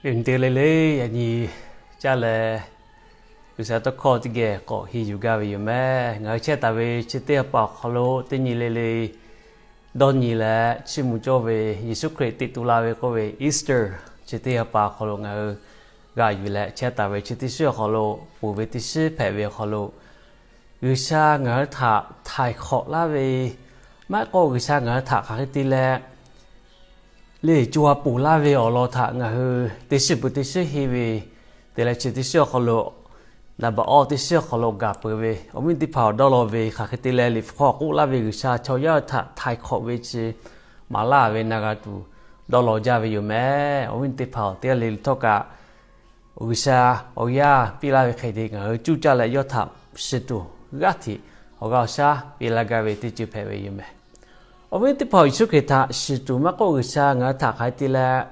Teˇ nyi le le yaꞈ nyi caˇ leh G'uiˬsha tawˇ hkawˇ teˇ geh k'awꞈ heˆ yuˬ gaˇ ve yoˬ meh. Ngaˬ hui chehˇ taˍ ve chi teˇ ha pa awˬ hk'aw lo teˇ nyi le le dawˇ nyi leh chiˇ mvuh cawˇ ve Yeˍsuˆ Hkriꞈ teꞈ tu la ve k'oˆ ve Easter chi teˇ ha pa awˬ hk'aw lo ngaˬ hui g'a yuˬ leh chehˇ taˍ ve chi teˇ shiˉ awˬ hk'aw lo, peuˬ ve teˇ shiˉ hpehꞈ ve awˬ hk'aw lo G'uiˬsha ngaˬ hui htaꞈ htaiˍ hk'awꞈ laˇ ve, maˇ heˆ k'o G'uiˬsha ngaˬ hui htaꞈ hk'aˬ hk'e te leh le co ha ponˬ laˇ ve awˬ lawn htaꞈ ngaˬ hui teˇ shiˉ peuˬ teˇ shiˉ henˇ ve te leh chi teˇ shiˉ awˬ hk'aw lo, naˍ baꞈ awˇ teˇ shiˉ awˬ hk'aw lo gaˬ peuˬ ve awˬ viˉ teˇ hpaˍ awˬ dawˇ law ve hk'aˬ hk'e te leh Liꞈ hpu hk'aw k'oˆ laˇ ve G'uiˬsha chaw yaˇ htaꞈ htaiˍ hk'awꞈ ve chi maˍ laˇ ve na g'a tuˬ dawˇ law jaˇ ve yoˬ meh. Awˬ viˉ teˇ hpaˍ awˬ teˇ g'aˇ le le htawˇ kaꞈ G'uiˬsha awˬ yaˇ piˇ laˇ ve hk'e te ngaˬ hui cuˇ caˇ leh yawˇ htaꞈ shiˍ tuˬ g'aˇ hteꞈ awˬ g'a awˬ shaˉ piˇ laˇ gaˇ ve teˇ ceuˬ hpehꞈ ve yoˬ meh. Awˬ viˉ teˇ hpaˍ Yeˍsuˆ Hkriꞈ htaꞈ shiˍ tuˬ maˇ k'oˆ G'uiˬsha ngaˬ hui htaꞈ hk'aˬ hk'e te leh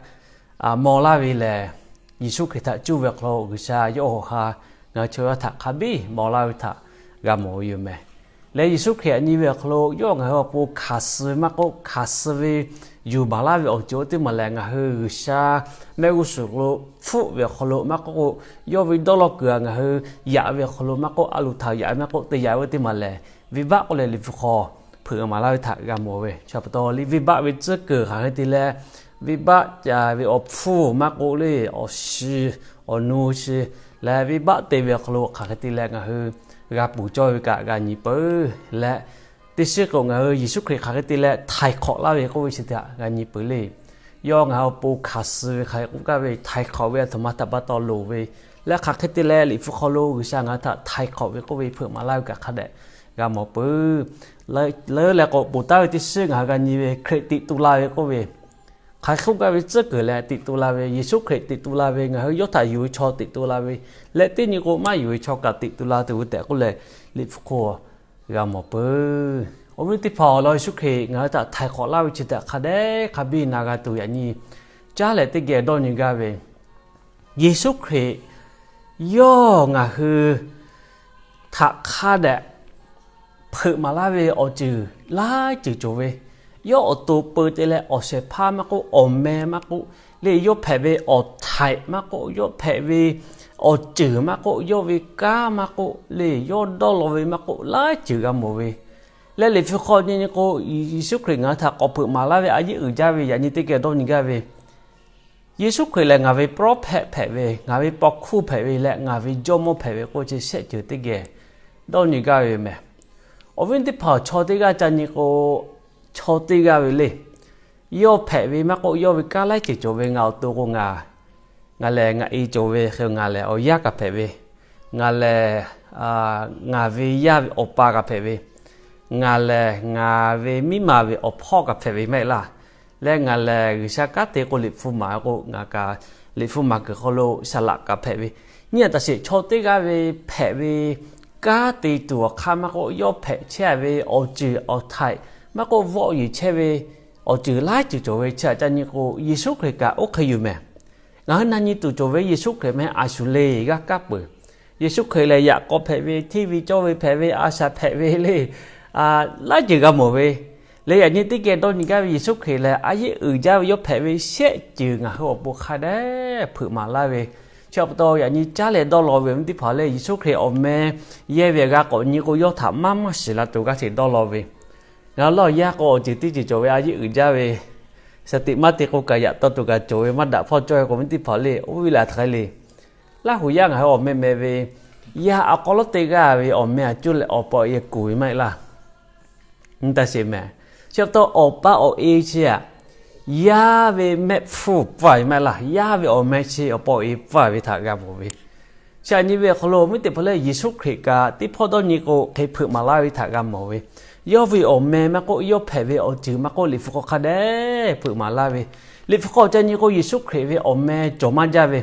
maw laˇ ve lehˬ, Yeˍsuˆ Hkriꞈ htaꞈ cuˇ ve awˬ hk'aw lo G'uiˬsha yawˇ awˬ ha ngaˬ hui chaw yaˇ htaꞈ hk'a biˇ maw laˇ ve htaꞈ g'a mawˬ ve yoˬ meh. Leh Yeˍsuˆ Hkriꞈ aꞈ nyi ve awˬ hk'aw lo yawˇ ngaˬ hui awˬ pon hkanˍ suh ve maˇ k'oˆ, hkanˍ suh ve yuˬ baˬ laˇ ve awˬ ceuˬ oˇ teˇ maˬ lehˬ, ngaˬ hui G'uiˬsha mehˆ g'uˇ suhˍ lo hpfuhˆ ve awˬ hk'aw lo maˇ k'oˆ, yawˇ ve dawˇ law kuiˬ a ngaˬ hui yaꞈ ve awˬ hk'aw lo maˇ k'oˆ, a loˍ htaꞈ yaꞈ ve maˇ k'oˆ, te yaꞈ ve oˇ teˇ maˬ lehˬ, venˇbaˆ k'oˆ leh Liꞈ hpu hk'aw hpeuꞈ maˍ laˇ ve htaꞈ g'a mawˬ ve. Chi pa taw le, venˇbaˆ ve tcuhˉ kuiˬ hk'aˬ hk'e te leh, venˇbaˆ ca ve awˬ hpfuhˇ maˇ k'oˆ le, awˬ shi, awˬ nu shi leh venˇbaˆ te ve awˬ hk'aw lo hk'aˬ hk'e te leh ngaˬ hui g'a ponˬ cawˇ ve kaꞈ g'a nyi peuˬ leh, teˇ shiˉ k'o ngaˬ hui Yeˍsuˆ Hkriꞈ hk'aˬ hk'e te leh htaiˍ hk'awꞈ laˇ ve k'oˆ ve chi htaꞈ g'a nyi peuˬ le. Yawˇ ngaˬ hui awˬ pon hkanˍ suh ve hk'aˬ hk'e k'oˆ gaˇ ve htaiˍ hk'awꞈ ve a htoꞈ ma htaꞈ pa taw loˍ ve leh, hk'aˬ hk'e te leh Liꞈ hpu hk'aw lo G'uiˬsha ngaˬ hui htaꞈ htaiˍ hk'awꞈ ve k'oˆ ve hpeuꞈ maˍ laˇ ve kaꞈ hk'a dehꞈ g'a mawˬ peuˬ. Leuˉ leh k'o, ponˬ taˍ ve teˇ shiˉ ngaˬ hui g'a nyi ve Hkriꞈ teꞈ tu la ve k'oˆ ve, hk'aˬ hk'e k'oˆ gaˇ ve tcuhˉ kuiˬ leh teꞈ tu la ve, Yeˍsuˆ Hkriꞈ teꞈ tu la ve, ngaˬ hui yawˇ htaꞈ yuˬ ve chaw teꞈ tu la ve leh, teˇ nyi k'o maˇ yuˬ ve chaw kaꞈ teꞈ tu la tuˬ ve tehꞈ k'oˆ leh Liꞈ hpu hk'aw g'a mawˬ peuˬ. Awˬ viˉ teˇ hpaˍ awˬ lawn Yeˍsuˆ Hkriꞈ ngaˬ hui htaꞈ htaiˍ hk'awꞈ laˇ ve chi htaꞈ hk'a dehꞈ hk'a biˇ na g'a tuˬ yaꞈ nyi caˉ leh teˇ geh dawˇ nyi gaˇ ve, Yeˍsuˆ Hkriꞈ yawˇ ngaˬ hui htaꞈ hk'a dehꞈ hpeuꞈ maˍ laˇ ve awˬ ceuˬ laiˉ ceuˬ cawˬ ve, yawˇ awˬ to peu te leh awˬ shehˍ hpaˇ maˇ k'oˆ, awˬ meh maˇ k'oˆ, le yawˇ hpehꞈ ve awˬ htaiꞈ maˇ k'oˆ, yawˇ hpehꞈ ve awˬ ceuˬ maˇ k'oˆ, yawˇ ve kanˉ maˇ k'oˆ, le yawˇ dawˇ law ve maˇ k'oˆ, laiˉ ceuˬ g'a mawˬ ve. Leh Liꞈ hpu hk'aw nyi nyi k'o, Yeˍsuˆ Hkriꞈ ngaˬ hui htaꞈ k'awꞈ hpeuꞈ maˍ laˇ ve a yeˉ uiˍ jaˇ ve yaꞈ nyi teˇ geh dawˇ nyi gaˇ ve, Yeˍsuˆ Hkriꞈ lehˬ ngaˬ ve prophet hpehꞈ ve, ngaˬ ve paw hkuˇ hpehꞈ ve leh ngaˬ ve jawˇmawˇ hpehꞈ ve k'oˆ chi shehˆ ceuˬ teˇ geh dawˇ nyi gaˇ ve meh. Awˬ viˉ teˇ hpaˍ chaw teˇ g'aˇ ca nyi k'o, chaw teˇ g'aˇ ve le, yawˇ hpehꞈ ve maˇ k'oˆ, yawˇ ve kanˉ laiˉ ceuˬ cawˬ ve, ngaˬ awˬ to k'o ngaˬ, ngaˬ lehˬ ngaˬ e cawˬ ve hk'e, ngaˬ lehˬ awˬ yaˇ kaꞈ hpehꞈ ve, ngaˬ lehˬ ngaˬ ve yaˇ ve awˬ pa kaꞈ hpehꞈ ve, ngaˬ lehˬ ngaˬ ve miˉ ma ve awˬ hpawˇ kaꞈ hpehꞈ ve maˇ heˆ laˇ. Leh ngaˬ lehˬ G'uiˬsha kanˉ te k'o Liꞈ hpu maˍ k'o ngaˬ kaꞈ Liꞈ hpu maˍ kuiˬ hk'aw lo saˍ laꞈ kaꞈ hpehꞈ ve, nyi a taꞈ sheˍ chaw teˇ g'aˇ ve hpehꞈ ve kanˉ te tuˬ awˬ hk'aˇ maˇ k'oˆ, yawˇ hpehꞈ chehˇ ve awˬ ceuˬ awˬ htaiꞈ maˇ k'oˆ, vawˆ yeˬ chehˇ ve awˬ ceuˬ laiˉ ceuˬ cawˬ ve chi htaꞈ ca nyi k'o, Yeˍsuˆ Hkriꞈ kaꞈ oˇ hk'e yoˬ meh. Ngaˬ hui na nyi tuˬ cawˬ ve Yeˍsuˆ Hkriꞈ meh a shuˍ le g'aˇ kaˉ peuˬ. Yeˍsuˆ Hkriꞈ lehˬ yaꞈ k'aw hpehꞈ ve, hteˇ ve cawˇ ve hpehꞈ ve, a shaꞈ hpehꞈ ve le, laiˉ ceuˬ g'a mawˬ ve. Leh yaꞈ nyi teˇ geh dawˇ nyi gaˇ ve Yeˍsuˆ Hkriꞈ lehˬ a yeˉ uiˍ jaˇ ve yawˇ hpehꞈ ve shehˆ ceuˬ ngaˬ hui awˬ pon hk'a dehꞈ hpeuꞈ maˍ laˇ ve. Chi pa taw yaꞈ nyi caˉ leh dawˇ law ve awˬ viˉ teˇ hpaˍ le, Yeˍsuˆ Hkriꞈ awˬ meh yehˇ ve g'a k'awꞈ nyi k'o, yawˇ htaꞈ maˇ maˇ shiˍ la tuˬ g'aˇ hteꞈ dawˇ law ve. Ngaˬ hui lawˇ yaˇ k'o awˬ ceuˬ teˇ ceuˬ cawˬ ve a yeˉ uiˍ jaˇ ve, shaˍ tiꞈ maˇ te k'o kaꞈ yaꞈ taw tuˬ kaꞈ cawˬ ve maˇ daꞈ hpawˇ cawˇ ve k'o, awˬ viˉ teˇ hpaˍ le, oˇ ve laˬ hk'e le. Laˇ huˍ yaˇ ngaˬ hui awˬ meh meh ve, yaˇ a k'aw lawˉ teˇ g'aˇ ve awˬ meh a cuˇ leh awˬ pa awˬ e kuˬ ve maˇ heˆ laˇ. Nyi taꞈ sheˍ meh. Chi pa taw awˬ pa awˬ e chi aꞈ, yaˇ ve mehˆ hpfuhˇ pfuhˇ ve maˇ heˆ laˇ. Yaˇ ve awˬ meh chi awˬ pa awˬ e pfuhˇ ve htaꞈ g'a mawˬ ve. Chi aꞈ nyi ve awˬ hk'aw lo awˬ viˉ teˇ hpaˍ le, Yeˍsuˆ Hkriꞈ kaꞈ teˇ hpawˇ dawˇ nyi k'o hk'e hpeuꞈ maˍ laˇ ve htaꞈ g'a mawˬ ve. Yawˇ ve awˬ meh maˇ k'oˆ, yawˇ hpehꞈ ve awˬ ceuˬ maˇ k'oˆ, Liꞈ hpu hk'aw hk'a dehꞈ hpeuꞈ maˍ laˇ ve. Liꞈ hpu hk'aw ca nyi k'o, Yeˍsuˆ Hkriꞈ ve awˬ meh cawˬ maˇ jaˇ ve.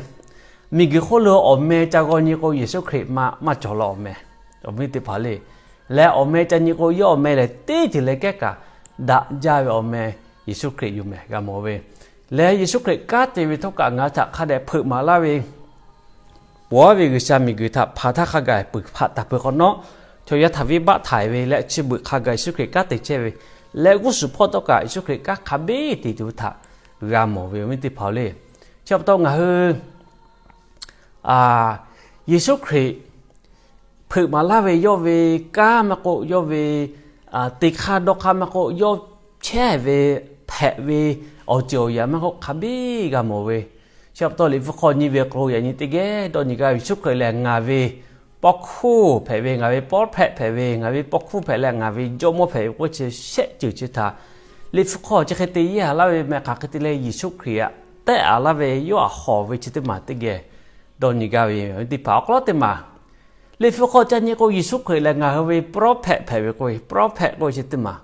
Miˬguiˬ hk'oˆ lo awˬ meh ca g'aw nyi k'o, Yeˍsuˆ Hkriꞈ maˇ maˇ cawˬ la awˬ meh. Awˬ viˉ teˇ hpaˍ le, leh awˬ meh ca nyi k'o, yawˇ awˬ meh lehˬ teˇ ceuˬ leh kehˉ kaꞈ daꞈ jaˇ ve awˬ meh Yeˍsuˆ Hkriꞈ yoˬ meh g'a mawˬ ve. Leh Yeˍsuˆ Hkriꞈ kanˉ te ve htawˇ kaꞈ ngaˬ hui htaꞈ hk'a dehꞈ hpeuꞈ maˍ laˇ ve, pawˬ aˉ ve G'uiˬsha miˬguiˬ htaꞈ hpanˍ htaˇ hk'a gaˬ peuˬ hpaꞈ taˍ peuˬ hk'awꞈ nawˉ, chaw yaˇ htaꞈ venˇbaˆ htaiˍ ve leh chi beuꞈ hk'a gaˬ Yeˍsuˆ Hkriꞈ kanˉ te chehˇ ve, leh g'uˇ suhˍ hpawˇ htawˇ kaꞈ Yeˍsuˆ Hkriꞈ kanˉ hk'a biˇ te tuˬ ve htaꞈ g'a mawˬ ve, awˬ viˉ teˇ hpaˍ le. Chi pa taw ngaˬ hui Yeˍsuˆ Hkriꞈ hpeuꞈ maˍ laˇ ve yawˇ ve kanˉ maˇ k'oˆ, yawˇ ve te hk'aˇ dawˇ hk'aˇ maˇ k'oˆ, yawˇ chehˇ ve hpehꞈ ve awˬ ceuˬ awˬ yanˇ maˇ k'oˆ, hk'a biˇ g'a mawˬ ve. Chi pa taw Liꞈ hpu hk'aw nyi ve k'o, yaꞈ nyi teˇ geh dawˇ nyi gaˇ ve, Yeˍsuˆ Hkriꞈ lehˬ ngaˬ ve paw hkuˇ hpehꞈ ve, ngaˬ ve prophet hpehꞈ ve, ngaˬ ve paw hkuˇ hpehꞈ leh ngaˬ ve jawˇmawˇ hpehꞈ ve k'oˆ ve chi shehˆ ceuˬ chi htaꞈ Liꞈ hpu hk'aw chi hk'e te yehˇ laˇ ve meh, hk'aˬ hk'e te leh Yeˍsuˆ Hkriꞈ htaꞈ tehˆ a laˇ ve yawˇ htaꞈ hawˍ ve chi teˇ maˬ teˇ geh dawˇ nyi gaˇ ve teˇ hpaˍ awˬ hk'aw lo teˇ maˬ Liꞈ hpu hk'aw ca nyi k'o, Yeˍsuˆ Hkriꞈ lehˬ ngaˬ hui ve prophet hpehꞈ ve k'oˆ ve, prophet k'oˆ ve chi teˇ maˬ.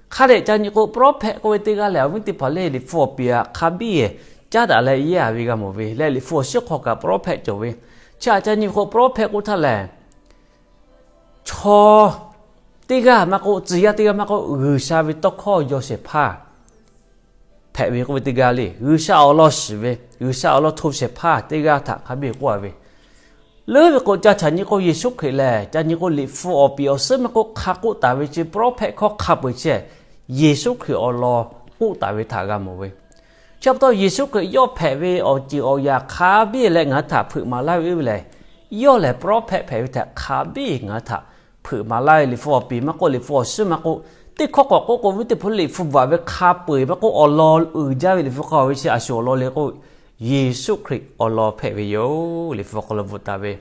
Hk'a dehꞈ ca nyi k'o, prophet k'oˆ ve teˇ g'aˇ lehˬ, awˬ viˉ teˇ hpaˍ lehˬ Liꞈ hpu awˬ piˍ htaꞈ hk'a biˇ caˉ daꞈ leh yehˇ a ve g'a mawˬ ve leh, Liꞈ hpu awˬ shinˉ hk'aw kaꞈ prophet cawˬ ve. Chi htaꞈ ca nyi k'o, prophet k'oˆ htaˇ lehˬ, chaw teˇ g'aˇ maˇ k'oˆ, tcuh yaˇ teˇ g'aˇ maˇ k'oˆ, G'uiˬsha ve tawˇ hkawˇ yaw shehˍ hpaˇ hpehꞈ ve k'oˆ ve teˇ g'aˇ le. G'uiˬsha awˬ lawn shiˍ ve, G'uiˬsha awˬ lawn hto shehˍ hpaˇ teˇ g'aˇ htaꞈ hk'a biˇ k'oˆ a ve. Leuˉ ve k'o, ca htaꞈ nyi k'o, Yeˍsuˆ Hkriꞈ lehˬ ca nyi k'o, Liꞈ hpu awˬ piˍ awˬ suhˉ maˇ k'oˆ, hk'a k'oˆ taˍ ve chi prophet hkawˇ hk'a peu-eˬ chi Yeˍsuˆ Hkriꞈ awˬ lawn k'oˆ taˍ ve htaꞈ g'a mawˬ ve. Chi pa taw Yeˍsuˆ Hkriꞈ yawˇ hpehꞈ ve awˬ ceuˬ awˬ yanˇ hk'a biˇ leh ngaˬ hui htaꞈ hpeuꞈ maˍ laˇ ve oˇ ve lehˬ, yawˇ lehˬ prophet hpehꞈ ve htaꞈ hk'a biˇ ngaˬ hui htaꞈ hpeuꞈ maˍ laˇ ve. Liꞈ hpu awˬ piˍ maˇ k'oˆ, Liꞈ hpu awˬ suhˉ maˇ k'oˆ, teˇ hkawˇ k'awꞈ k'oˆ k'o, viˉ teˇ hpaˍ, Liꞈ hpu bvuhꞈ ve hk'a peu-eˬ maˇ k'oˆ, awˬ lawn uiˍ jaˇ ve Liꞈ hpu hk'aw ve chi a shu awˬ lawn le k'o, Yeˍsuˆ Hkriꞈ awˬ lawn hpehꞈ ve yoˬ. Liꞈ hpu hk'aw lo bvuhꞈ taˍ ve.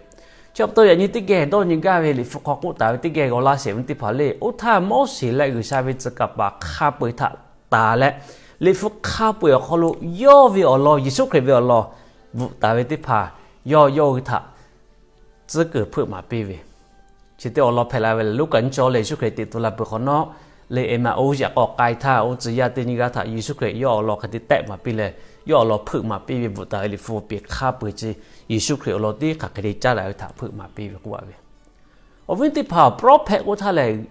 Chi pa taw yaꞈ nyi teˇ geh dawˇ nyi gaˇ ve, Liꞈ hpu hk'aw k'oˆ taˍ ve teˇ geh g'aw laˇ sheˍ ve teˇ hpaˍ le. Oˇ htaˇ Moˉseˍ leh G'uiˬsha ve tcuh kaˍ paˍ hk'a peu-eˬ htaꞈ taˍ leh, Liꞈ hpu hk'a peu-eˬ awˬ hk'aw lo yawˇ ve awˬ lawn, Yeˍsuˆ Hkriꞈ ve awˬ lawn bvuhꞈ taˍ ve teˇ hpaˍ, yawˇ yawˇ hui htaꞈ tcuhˉ kuiˬ hpeuꞈ maˍ piˇ ve, chi teˇ awˬ lawn hpehꞈ la ve lehˬ, Luˉkaꞈ nyiˇ chi lehˬ Yeˍsuˆ Hkriꞈ teꞈ tu la peuˬ hk'awꞈ nawˉ, leh Eˍmaˍuˍ yaꞈ k'aw k'ai htaˇ, oˇ tcuh yaˇ teˇ nyiˇ g'aˇ htaꞈ Yeˍsuˆ Hkriꞈ yawˇ awˬ lawn hk'e te tehˆ maˍ piˇ leh, yawˇ awˬ lawn hpeuꞈ maˍ piˇ ve bvuhꞈ taˍ ve Liꞈ hpu awˬ piˍ hk'a peu-eˬ chi Yeˍsuˆ Hkriꞈ awˬ lawn teˇ hk'aˬ hk'e te caˉ daꞈ ve htaꞈ hpeuꞈ maˍ piˇ ve k'oˆ a ve. Awˬ viˉ teˇ hpaˍ, prophet k'oˆ htaˇ lehˬ,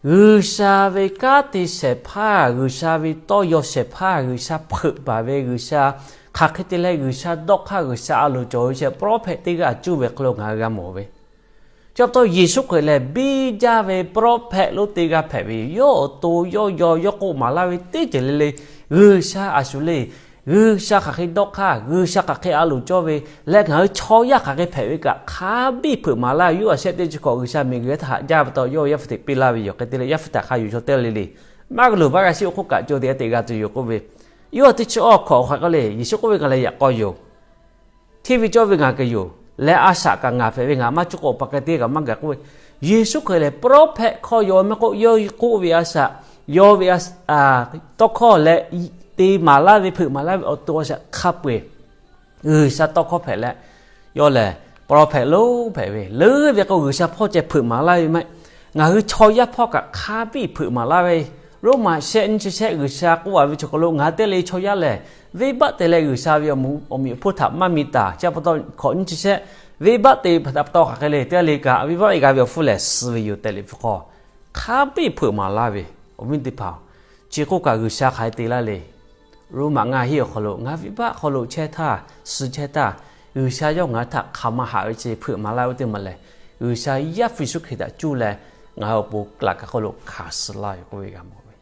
G'uiˬsha ve kanˉ te shehˍ hpaˇ, G'uiˬsha ve tawˇ yaw shehˍ hpaˇ, G'uiˬsha hpeuꞈ baˬ ve, G'uiˬsha hk'aˬ hk'e te leh G'uiˬsha dawˇ hk'aˇ, G'uiˬsha a loˍ cawˬ ve chi prophet teˇ g'aˇ cuˇ ve hk'aw lo ngaˬ hui g'a mawˬ ve. Chi pa taw Yeˍsuˆ Hkriꞈ lehˬ biˇ jaˇ ve prophet lonˉ teˇ g'aˇ hpehꞈ ve yoˬ. Yawˇ awˬ to yawˇ yaw yawˇ k'oˆ maˍ laˇ ve teˇ ceuˬ le le, G'uiˬsha a shu le, G'uiˬsha hk'aˬ hk'e dawˇ hk'aˇ, G'uiˬsha hk'aˬ hk'e a loˍ cawˇ ve leh, ngaˬ hui chaw yaˇ hk'aˬ hk'e hpehꞈ ve kaꞈ hk'a biˇ hpeuꞈ maˍ laˇ ve. Yawˇ a shehˆ teˇ chi hk'awꞈ G'uiˬsha miˬguiˬ htaꞈ haꞈ jaˇ pa taw, yawˇ ve Yaˇ hpu teꞈ piˇ laˇ ve yoˬ. Hk'e te leh Yaˇ hpu htaꞈ hk'a yuˬ chaw teˇ g'aˇ le le, maˇ g'a loˬ, maˇ g'a shiˉ, oˇ hk'oˆ kaꞈ co teꞈ g'a teꞈ g'a tuˬ yoˬ k'oˆ ve. Yawˇ teˇ chi awˬ hk'awꞈ hk'aˬ hk'e le, Yeˍsuˆ k'oˆ ve, Ngaˬ lehˬ yaꞈ k'aw yoˬ. Hteˇ ve cawˇ ve ngaˬ k'ai yoˬ. Leh a shaꞈ kaꞈ ngaˬ hpehꞈ ve, ngaˬ maˇ cuˇ k'o awˬ pa k'ai teˇ g'aˇ kaꞈ maˇ gaˬ k'oˆ ve. Yeˍsuˆ Hkriꞈ lehˬ prophet hkawˇ yaw maˇ k'oˆ, yawˇ k'oˆ ve a shaꞈ, yaw ve tawˇ hkawˇ leh te maˍ laˇ ve, hpeuꞈ maˍ laˇ ve awˬ to a shaꞈ hk'a peu-eˬ G'uiˬsha tawˇ hkawˇ hpehꞈ leh, yawˇ lehˬ prophet lonˉ hpehꞈ ve. Leuˉ ve k'o, G'uiˬsha hpawˇ ceh hpeuꞈ maˍ laˇ ve maˇ heˆ. Ngaˬ hui chaw yaˇ hpawˇ kaꞈ hk'a biˇ hpeuꞈ maˍ laˇ ve. Roˉmaꞈ shehˆ nyiˇ chi shehˆ G'uiˬsha k'oˆ a ve chi hk'aw lo, ngaˬ hui teˇ g'aˇ le chaw yaˇ lehˬ, venˇbaˆ te leh G'uiˬsha ve awˬ meꞈ awˬ hponˇ htaꞈ maˇ mi taˍ. Chi pa taw hkawꞈ nyiˇ chi shehˆ, venˇbaˆ te pa taw hk'aˬ hk'e le, teˇ g'aˇ le kaꞈ venˇbaˆ g'a ve awˬ hpfuhˇ lehˬ suh ve yoˬ tehꞈ Liꞈ hpu hk'aw hk'a biˇ hpeuꞈ maˍ laˇ ve. Awˬ viˉ teˇ hpaˍ, chi k'oˆ kaꞈ G'uiˬsha hk'aˬ hk'e te laˇ le. Roˉmaꞈ ngaˇ hiˉ awˬ hk'aw lo, ngaˬ venˇbaˆ hk'aw lo chehˇ htaˇ, suh chehˇ htaˇ, G'uiˬsha yawˇ ngaˬ hui htaꞈ hk'aˬ ma haꞈ ve chi hpeuꞈ maˍ laˇ ve teˇ maˬ lehˬ, G'uiˬsha Yaˇ hpu Yeˍsuˆ Hkriꞈ htaꞈ cuˇ leh ngaˬ hui awˬ pon laꞈ ka hk'oˆ lo hkanˍ suh laˇ ve k'oˆ ve g'a mawˬ ve.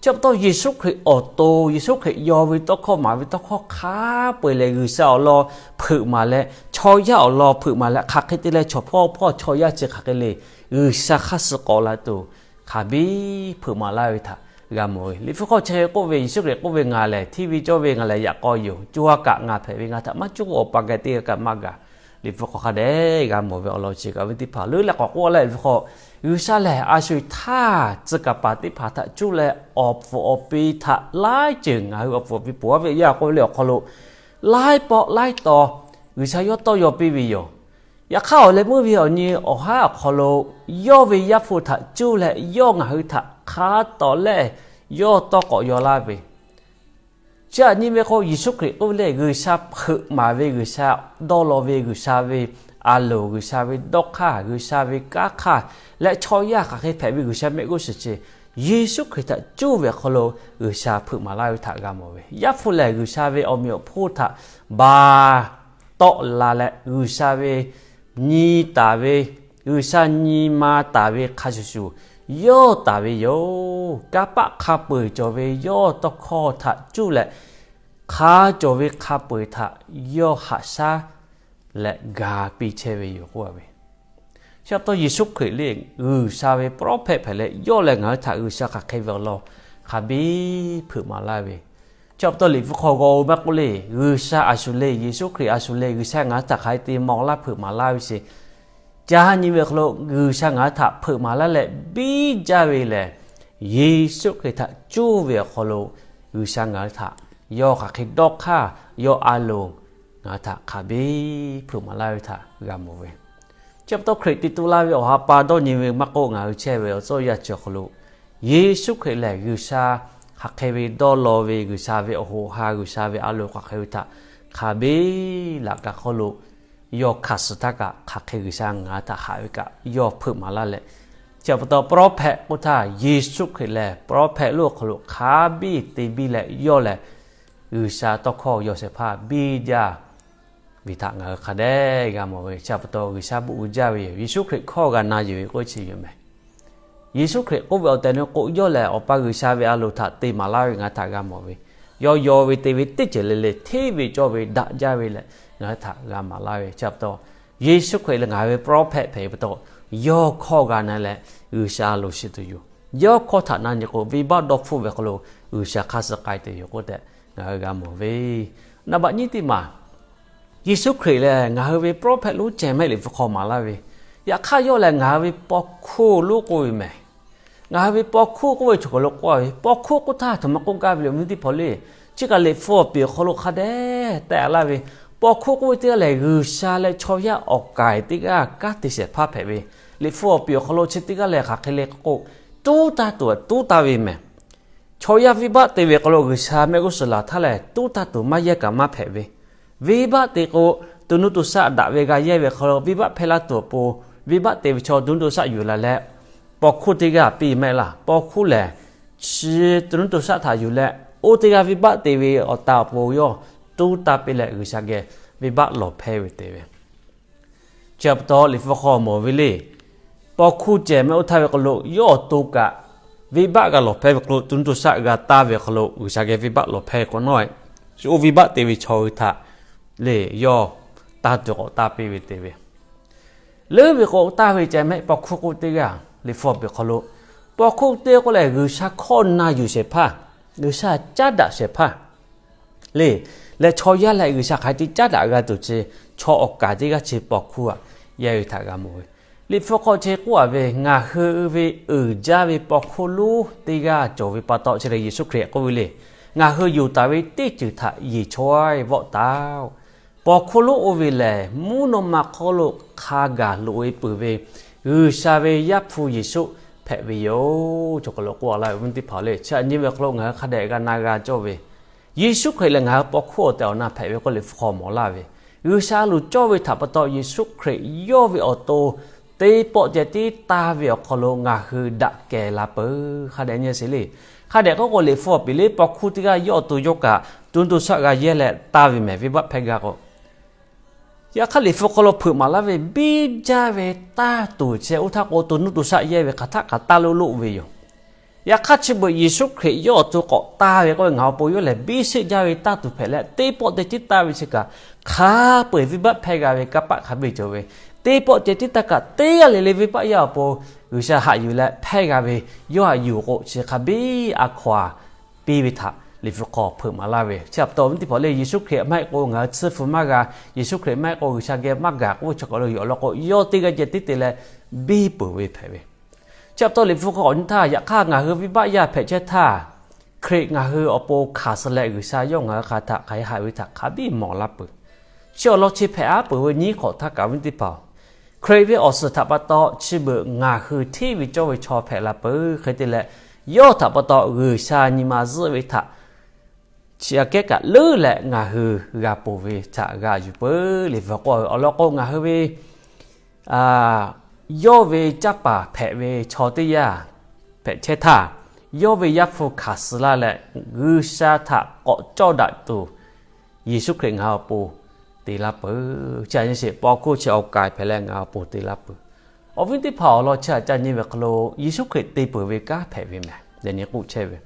Chi pa taw Yeˍsuˆ Hkriꞈ awˬ to, Yeˍsuˆ Hkriꞈ yaw ve tawˇ hkawˇ, maˍ ve tawˇ hkawˇ hk'a peu-eˬ lehˬ, G'uiˬsha awˬ lawn hpeuꞈ maˍ leh, chaw yaˇ awˬ lawn hpeuꞈ maˍ leh, hk'aˬ hk'e te leh chaw hpawˇ hpawˇ chaw yaˇ chi hk'aˬ hk'e le, G'uiˬsha hk'aˇ suh k'awꞈ la tuˬ hk'a biˇ hpeuꞈ maˍ laˇ ve htaꞈ g'a mawˬ ve. Liꞈ hpu hk'aw chi hk'e k'oˆ ve, Yeˍsuˆ Hkriꞈ k'oˆ ve, Ngaˬ lehˬ hteˇ ve cawˇ ve, ngaˬ lehˬ yaꞈ k'aw yoˬ. Co ha kaꞈ ngaˬ hpehꞈ ve, ngaˬ htaꞈ maˇ cuˇ k'o awˬ pa k'ai teˇ g'aˇ kaꞈ maˇ gaˬ. Liꞈ hpu hk'aw hk'a dehꞈ g'a mawˬ ve awˬ lawn chi kaꞈ, awˬ viˉ teˇ hpaˍ, leuˉ leh k'awꞈ k'oˆ leh Liꞈ hpu hk'aw, G'uiˬsha lehˬ a shu htaˇ tcuh kaˍ paˍ teˇ hpaˍ htaꞈ cuˇ leh awˬ pfuhˍ awˬ pi htaꞈ laiˉ ceuˬ ngaˬ hui awˬ pfuhˍ awˬ pi peuˬ a ve yaˇ k'oˆ ve le awˬ hk'aw lo, laiˉ pawˆ laiˉ taw G'uiˬsha yawˇ tawˇ yaw piˇ ve yoˬ. Yaꞈ hk'aˇ awˬ leh meuˇ ve awˬ nyi awˬ haˉ awˬ hk'aw lo yawˇ ve Yaˇ hpu htaꞈ cuˇ leh yawˇ ngaˬ hui htaꞈ hk'a tawˍ lehˇ yawˇ tawˇ k'awꞈ yaw laˇ ve. Chi aꞈ nyi ve k'o, Yeˍsuˆ Hkriꞈ k'oˆ ve le, G'uiˬsha hpeuꞈ maˍ ve, G'uiˬsha dawˇ law ve, G'uiˬsha ve a loˍ, G'uiˬsha ve dawˇ hk'aˇ, G'uiˬsha ve kanˉ hk'aˇ leh chaw yaˇ hk'aˬ hk'e hpehꞈ ve G'uiˬsha mehˆ g'uˇ suhˍ chi, Yeˍsuˆ Hkriꞈ htaꞈ cuˇ ve awˬ hk'aw lo G'uiˬsha hpeuꞈ maˍ laˇ ve htaꞈ g'a mawˬ ve. Yaˇ hpu lehˬ G'uiˬsha ve awˬ meꞈ awˬ hponˇ htaꞈ ba tawˆ la leh, G'uiˬsha ve nyi taˍ ve, G'uiˬsha nyi ma taˍ ve hk'a shuˍ shuˍ yawˇ taˍ ve yoˬ. Kanˇ paˆ hk'a peu-eˬ cawˬ ve yawˇ tawˇ hkawˇ htaꞈ cuˇ leh hk'a cawˬ ve hk'a peu-eˬ htaꞈ yawˇ haꞈ shaˉ leh ga piˇ chehˇ ve yoˬ k'oˆ a ve. Chi pa taw Yeˍsuˆ Hkriꞈ lehˬ G'uiˬsha ve prophet hpehꞈ leh yawˇ lehˬ ngaˬ hui htaꞈ G'uiˬsha hk'aˬ hk'e ve awˬ lawn hk'a biˇ hpeuꞈ maˍ laˇ ve. Chi pa taw Liꞈ hpu hk'aw g'aw maˇ k'oˆ le, G'uiˬsha a shu le, Yeˍsuˆ Hkriꞈ a shu le, G'uiˬsha ngaˬ hui htaꞈ hk'aˬ hk'e te mawˬ laˇ hpeuꞈ maˍ laˇ ve sheˍ. Ca nyi ve awˬ hk'aw lo G'uiˬsha ngaˬ hui htaꞈ hpeuꞈ maˍ laˇ leh biˇ jaˇ ve lehˬ, Yeˍsuˆ Hkriꞈ htaꞈ cuˇ ve awˬ hk'aw lo G'uiˬsha ngaˬ hui htaꞈ yawˇ hk'aˬ hk'e dawˇ hk'aˇ, yawˇ a loˍ ngaˬ hui htaꞈ hk'a biˇ hpeuꞈ maˍ laˇ ve htaꞈ g'a mawˬ ve. Chi pa taw Hkriꞈ te tu laˇ ve awˬ ha pa dawˇ nyi ve maˇ k'oˆ, ngaˬ hui chehˇ ve awˬ tcuh yaˇ chi awˬ hk'aw lo Yeˍsuˆ Hkriꞈ lehˬ G'uiˬsha hk'aˬ hk'e ve dawˇ law ve, G'uiˬsha ve awˬ hoꞈ ha, G'uiˬsha ve a loˍ hk'aˬ hk'e ve htaꞈ hk'a biˇ laꞈ ka hk'oˆ lo yawˇ hkanˍ suh htaˇ kaꞈ hk'aˬ hk'e G'uiˬsha ngaˬ hui htaꞈ haꞈ ve kaꞈ yawˇ hpeuꞈ maˍ laˇ leh, chi pa taw prophet k'oˆ htaˇ Yeˍsuˆ Hkriꞈ lehˬ prophet lonˉ awˬ hk'aw lo hk'a biˇ te biˇ leh yawˇ lehˬ G'uiˬsha tawˇ hkawˇ yaw shehˍ hpaˇ biˇ jaˇ ve htaꞈ ngaˬ hui hk'a dehꞈ g'a mawˬ ve. Chi pa taw G'uiˬsha bvuhꞈ uiˍ jaˇ ve yoˬ. Yeˍsuˆ Hkriꞈ hkawˇ g'a na yuˬ ve k'oˆ chi yoˬ meh. Yeˍsuˆ Hkriꞈ k'oˆ ve awˬ tehˬ awˬ na k'o yawˇ lehˬ Awˬ pa G'uiˬsha ve a loˍ htaꞈ te maˍ laˇ ve ngaˬ hui htaꞈ g'a mawˬ ve. Yawˇ yaw ve te ve teˇ ceuˬ le le hteˇ ve cawˇ ve daꞈ jaˇ ve leh ngaˬ hui htaꞈ g'a maˍ laˇ ve. Chi pa taw Yeˍsuˆ Hkriꞈ lehˬ ngaˬ hui ve prophet hpehꞈ ve pa taw, yawˇ hkawˇ g'a na leh G'uiˬsha a loˍ shiˍ tuˬ yoˬ. Yawˇ hkawˇ htaꞈ na nyi k'o venˇbaˆ dawˇ hpfuhˆ ve hk'aw lo G'uiˬsha hk'aˇ suh k'ai tuˬ yoˬ k'oˆ tehꞈ ngaˬ hui g'a mawˬ ve. Naˍ baꞈ nyiˇ teˇ maˬ Yeˍsuˆ Hkriꞈ lehˬ ngaˬ hui ve prophet lonˉ ceh mehˆ Liꞈ hpu hk'aw maˍ laˇ ve. Yaꞈ hk'aˇ yawˇ lehˬ ngaˬ hui ve paw hkuˇ lonˉ k'oˆ ve meh. Ngaˬ hui ve paw hkuˇ k'oˆ ve chaw hk'aw lo k'oˆ ve, paw hkuˇ k'oˆ htaˇ htoꞈ ma k'oˆ gaˇ ve le awˬ viˉ teˇ hpaˍ le. Chi kaꞈ Liꞈ hpu awˬ piˍ awˬ hk'aw lo hk'a dehꞈ tehꞈ laˇ ve, paw hkuˇ k'oˆ ve teˇ g'aˇ lehˬ G'uiˬsha leh chaw yaˇ awˬ kaiˍ teˇ g'aˇ kanˉ te shehˍ hpaˇ hpehꞈ ve. Liꞈ hpu awˬ piˍ awˬ hk'aw lo chi teˇ g'aˇ lehˬ hk'aˬ hk'e le k'o, tuˉ taˇ tuˬ tuˉ taˇ ve meh. Chaw yaˇ venˇbaˆ te ve hk'aw lo G'uiˬsha mehˆ g'uˇ suhˍ laˬ htaˇ lehˬ tuˉ taˇ tuˬ maˇ yehˇ kaꞈ maˇ hpehꞈ ve. Venˇbaˆ te k'o, to nuˇ to shaˆ daꞈ ve g'a yehˇ ve hk'aw lo venˇbaˆ hpehˇ laˇ tuˬ awˬ pon, venˇbaˆ te ve chaw to nuˇ to shaˆ yuˬ la leh, paw hkuˇ teˇ g'aˇ piˇ mehˆ laˇ. Paw hkuˇ lehˬ chi to nuˇ to shaˆ htaꞈ yuˬ leh, oˇ teˇ g'aˇ venˇbaˆ te ve awˬ ta awˬ pon yawˇ tuˉ taˇ piˇ leh G'uiˬsha geh venˇbaˆ lawˬ hpehˇ ve te ve. Chi pa taw Liꞈ hpu hk'aw mawˬ ve le. Paw hkuˇ cehˬ mehˆ oˇ htaˇ ve hk'aw lo yawˇ awˬ to kaꞈ venˇbaˆ g'a lawˬ hpehˇ ve hk'aw lo, to nuˇ to shaˆ g'a taˇ ve hk'aw lo G'uiˬsha geh venˇbaˆ lawˬ hpehˇ k'o nawˉ, chi oˇ venˇbaˆ te ve chaw hui htaꞈ le yawˇ taˇ tuˬ k'awꞈ taˇ piˇ ve te ve. Leuˉ ve k'o taˇ ve ceh mehˆ paw hkuˇ k'oˆ teˇ g'aˇ Liꞈ hpu awˬ piˍ hk'aw lo, paw hkuˇ teˇ k'oˆ lehˬ G'uiˬsha hkawˇ na yuˬ shehˍ hpaˇ, G'uiˬsha caˉ daꞈ shehˍ hpaˇ le. Leh chaw yaˇ lehˬ G'uiˬsha hk'aˬ hk'e te caˉ daꞈ g'a tuˬ chi chaw awˬ kaˍ teˇ g'aˇ chi paw hkuˇ aꞈ yehˇ ve htaꞈ g'a mawˬ ve. Liꞈ hpu hk'aw chi k'oˆ a ve, ngaˬ hui ve uiˍ jaˇ ve paw hkuˇ lonˉ teˇ g'aˇ cawˬ ve pa taw chi lehˬ Yeˍsuˆ Hkriꞈ k'oˆ ve le. Ngaˬ hui yuˬ taˍ ve teˇ ceuˬ htaꞈ yeˬ chaweh vawˆ taˍ-oˬ. Paw hkuˇ lonˉ oˇ ve lehˬ mvuhˇ naw ma hk'oˆ lo hk'a gaˬ loꞈ-e peuˬ ve G'uiˬsha ve Yaˇ hpu Yeˍsuˆ hpehꞈ ve yoˬ. Chaw hk'aw lo k'oˆ a laˇ ve awˬ viˉ teˇ hpaˍ le, chi aꞈ nyi ve awˬ hk'aw lo ngaˬ hui hk'a dehꞈ g'a na g'a cawˇ ve, Yeˍsuˆ Hkriꞈ lehˬ ngaˬ hui paw hkuˇ awˬ tehˬ awˬ na hpehꞈ ve k'oˆ Liꞈ hpu hk'aw mawˬ laˇ ve. G'uiˬsha a loˍ cawˇ ve htaꞈ pa taw Yeˍsuˆ Hkriꞈ yawˇ ve awˬ to teˇ pawˆ ceh tiˉ taˇ ve awˬ hk'aw lo ngaˬ hui daꞈ kehˬ la peuˬ. Hk'a dehꞈ nyi sheˍ le. Hk'a dehꞈ k'oˆ k'o Liꞈ hpu awˬ piˍ le paw hkuˇ teˇ g'aˇ yawˇ awˬ to yawˇ kaꞈ to nuˇ to shaˆ g'a yehˇ leh taˇ ve mehˍ venˇbaˆ hpehˇ gaˇ k'o, yaꞈ hk'aˇ Liꞈ hpu hk'aw lo hpeuꞈ maˍ laˇ ve biˇ jaˇ ve taˇ tuˬ chi oˇ htaˇ k'o to nuˇ to shaˆ yehˇ ve hk'aˬ htaˆ kaꞈ taˇ loˆ loˆ ve yoˬ. Yaꞈ hk'aˇ chi beuꞈ Yeˍsuˆ Hkriꞈ yawˇ awˬ to k'awꞈ taˇ ve k'oˆ ve ngaˬ awˬ pon yawˇ lehˬ biˇ sheˆ jaˇ ve taˇ tuˬ hpehꞈ leh teˇ pawˆ te tiˉ taˇ ve chi kaꞈ hk'a peu-eˬ venˇbaˆ hpehˇ g'a ve kanˇ paˆ hk'a biˇ cawˬ ve, teˇ pawˆ ceh tiˉ taˇ kaꞈ teˇ g'aˇ le le venˇbaˆ yaˇ awˬ pon G'uiˬsha haꞈ yuˬ leh hpehˇ g'a ve yawˇ haꞈ yuˬ k'o chi hk'a biˇ a hkaw-a piˇ ve htaꞈ Liꞈ hpu hk'aw hpeuꞈ maˍ laˇ ve. Chi pa taw awˬ viˉ teˇ hpaˍ le Yeˍsuˆ Hkriꞈ maˇ heˆ k'o ngaˬ hui tsuhˇ hpu maˇ g'a, Yeˍsuˆ Hkriꞈ maˇ heˆ k'o G'uiˬsha geh maˇ gaˬ k'oˆ ve chaw hk'aˬ lo yoˬ. Awˬ lawn k'o yawˇ teˇ g'aˇ ceh tiˉ te leh biˇ peuˬ ve hpehꞈ ve. Chi pa taw Liꞈ hpu hk'aw awˬ nyi htaˇ yaꞈ hk'aˇ ngaˬ hui venˇbaˆ yaˇ hpehꞈ chehˇ htaˇ, Hkriꞈ ngaˬ hui awˬ pon hkanˍ suh leh G'uiˬsha yawˇ ngaˬ hui hk'a htaꞈ hk'aˬ hk'e haꞈ ve htaꞈ hk'a biˇ mawˬ laˇ peuˬ. Chi awˬ lawn chi hpehꞈ aˉ peuˬ ve nyiˇ hk'awꞈ htaˇ kaꞈ awˬ viˉ teˇ hpaˍ-oˬ, Hkriꞈ ve awˬ suhˍ htaꞈ pa taw chi beuꞈ ngaˬ hui hteˇ ve cawˇ ve chaw hpehꞈ la peuˬ hk'e te leh, yawˇ htaꞈ pa taw G'uiˬsha nyi ma zuhˆ ve htaꞈ chi aꞈ kehˉ kaꞈ leuˉ leh ngaˬ hui g'a ponˬ ve htaꞈ g'a yuˬ peuˬ. Liꞈ hpu k'oˆ ve awˬ lawn k'o ngaˬ hui ve yawˇ ve canˇ paˍ hpehꞈ ve chaw teˇ yanˇ hpehꞈ chehˇ htaˇ, yawˇ ve Yaˇ hpu hkanˍ suh laˇ leh G'uiˬsha htaꞈ k'awꞈ cawˇ daꞈ tuˬ Yeˍsuˆ Hkriꞈ ngaˬ hui awˬ pon te laˇ peuˬ. Chi aꞈ nyi sheˍ paw hkuˇ chi awˬ k'ai hpehꞈ leh ngaˬ hui awˬ pon te laˇ peuˬ. Awˬ viˉ teˇ hpaˍ awˬ lawn chi aꞈ ca nyi ve hk'aw lo Yeˍsuˆ Hkriꞈ te peuˬ ve kanˉ hpehꞈ ve mehˍ le nyi k'oˆ chehˇ ve.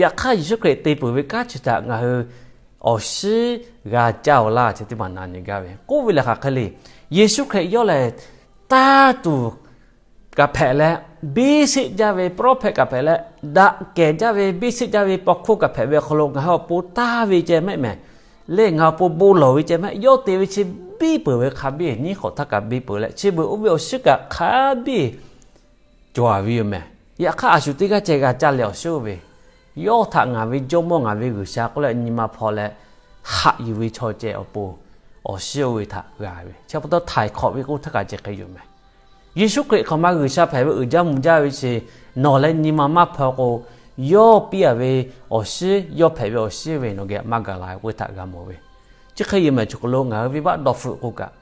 Yaꞈ hk'aˇ Yeˍsuˆ Hkriꞈ te peuˬ ve kanˉ chi htaꞈ ngaˬ hui awˬ shinˉ g'a caˇ-oˬ laˇ, chi teˇ maˬ na nyi gaˇ ve. K'oˆ ve lehˬ hk'aˬ hk'e le, Yeˍsuˆ Hkriꞈ yawˇ lehˬ taˇ tuˬ kaꞈ hpehꞈ leh, biˇ sheˆ jaˇ ve, prophet kaꞈ hpehꞈ leh, daꞈ kehˬ jaˇ ve, biˇ sheˆ jaˇ ve, paw hkuˇ kaꞈ hpehꞈ ve awˬ hk'aw lo ngaˬ hui awˬ pon taˇ ve ceh mehˆ mehˍ le, ngaˬ hui awˬ pon bon lawˬ ve ceh mehˆ, yawˇ te ve chi biˇ peuˬ ve hk'a biˇ, nyiˉ hk'awꞈ htaˇ kaꞈ biˇ peuˬ leh, chi beuꞈ oˇ ve awˬ shinˉ kaꞈ hk'a biˇ cawˬ ve yoˬ mehˍ. Yaꞈ hk'aˇ, a shu teˇ g'aˇ ceh g'a caˇ leh awˬ shinˉ oˇ ve, yawˇ htaꞈ ngaˬ ve Jawˇmawˇ, ngaˬ ve G'uiˬsha k'oˆ leh nyi ma hpaw leh haꞈ yuˬ ve chaw ceh awˬ pon awˬ shinˉ oˇ ve htaꞈ g'a ve. Chi pa taw htaiˍ hk'awꞈ ve k'oˆ htaˇ kaꞈ ceh hk'e yoˬ mehˍ. Yeˍsuˆ Hkriꞈ hk'aˬ ma G'uiˬsha hpehꞈ ve uiˍ jaˇ mvuh jaˇ ve chi, nawˬ leh nyi ma maˇ hpaw k'o, yawˇ piˇ-a ve awˬ shinˉ, yawˇ hpehꞈ ve awˬ shinˉ ve nawˬ geh maˇ gaˬ la ve k'oˆ ve htaꞈ g'a mawˬ ve. Chi hk'e yoˬ mehˍ. Choˬ kaˬ lo ngaˬ hui venˇbaˆ dawˇ hpfuhˆ k'o kaꞈ,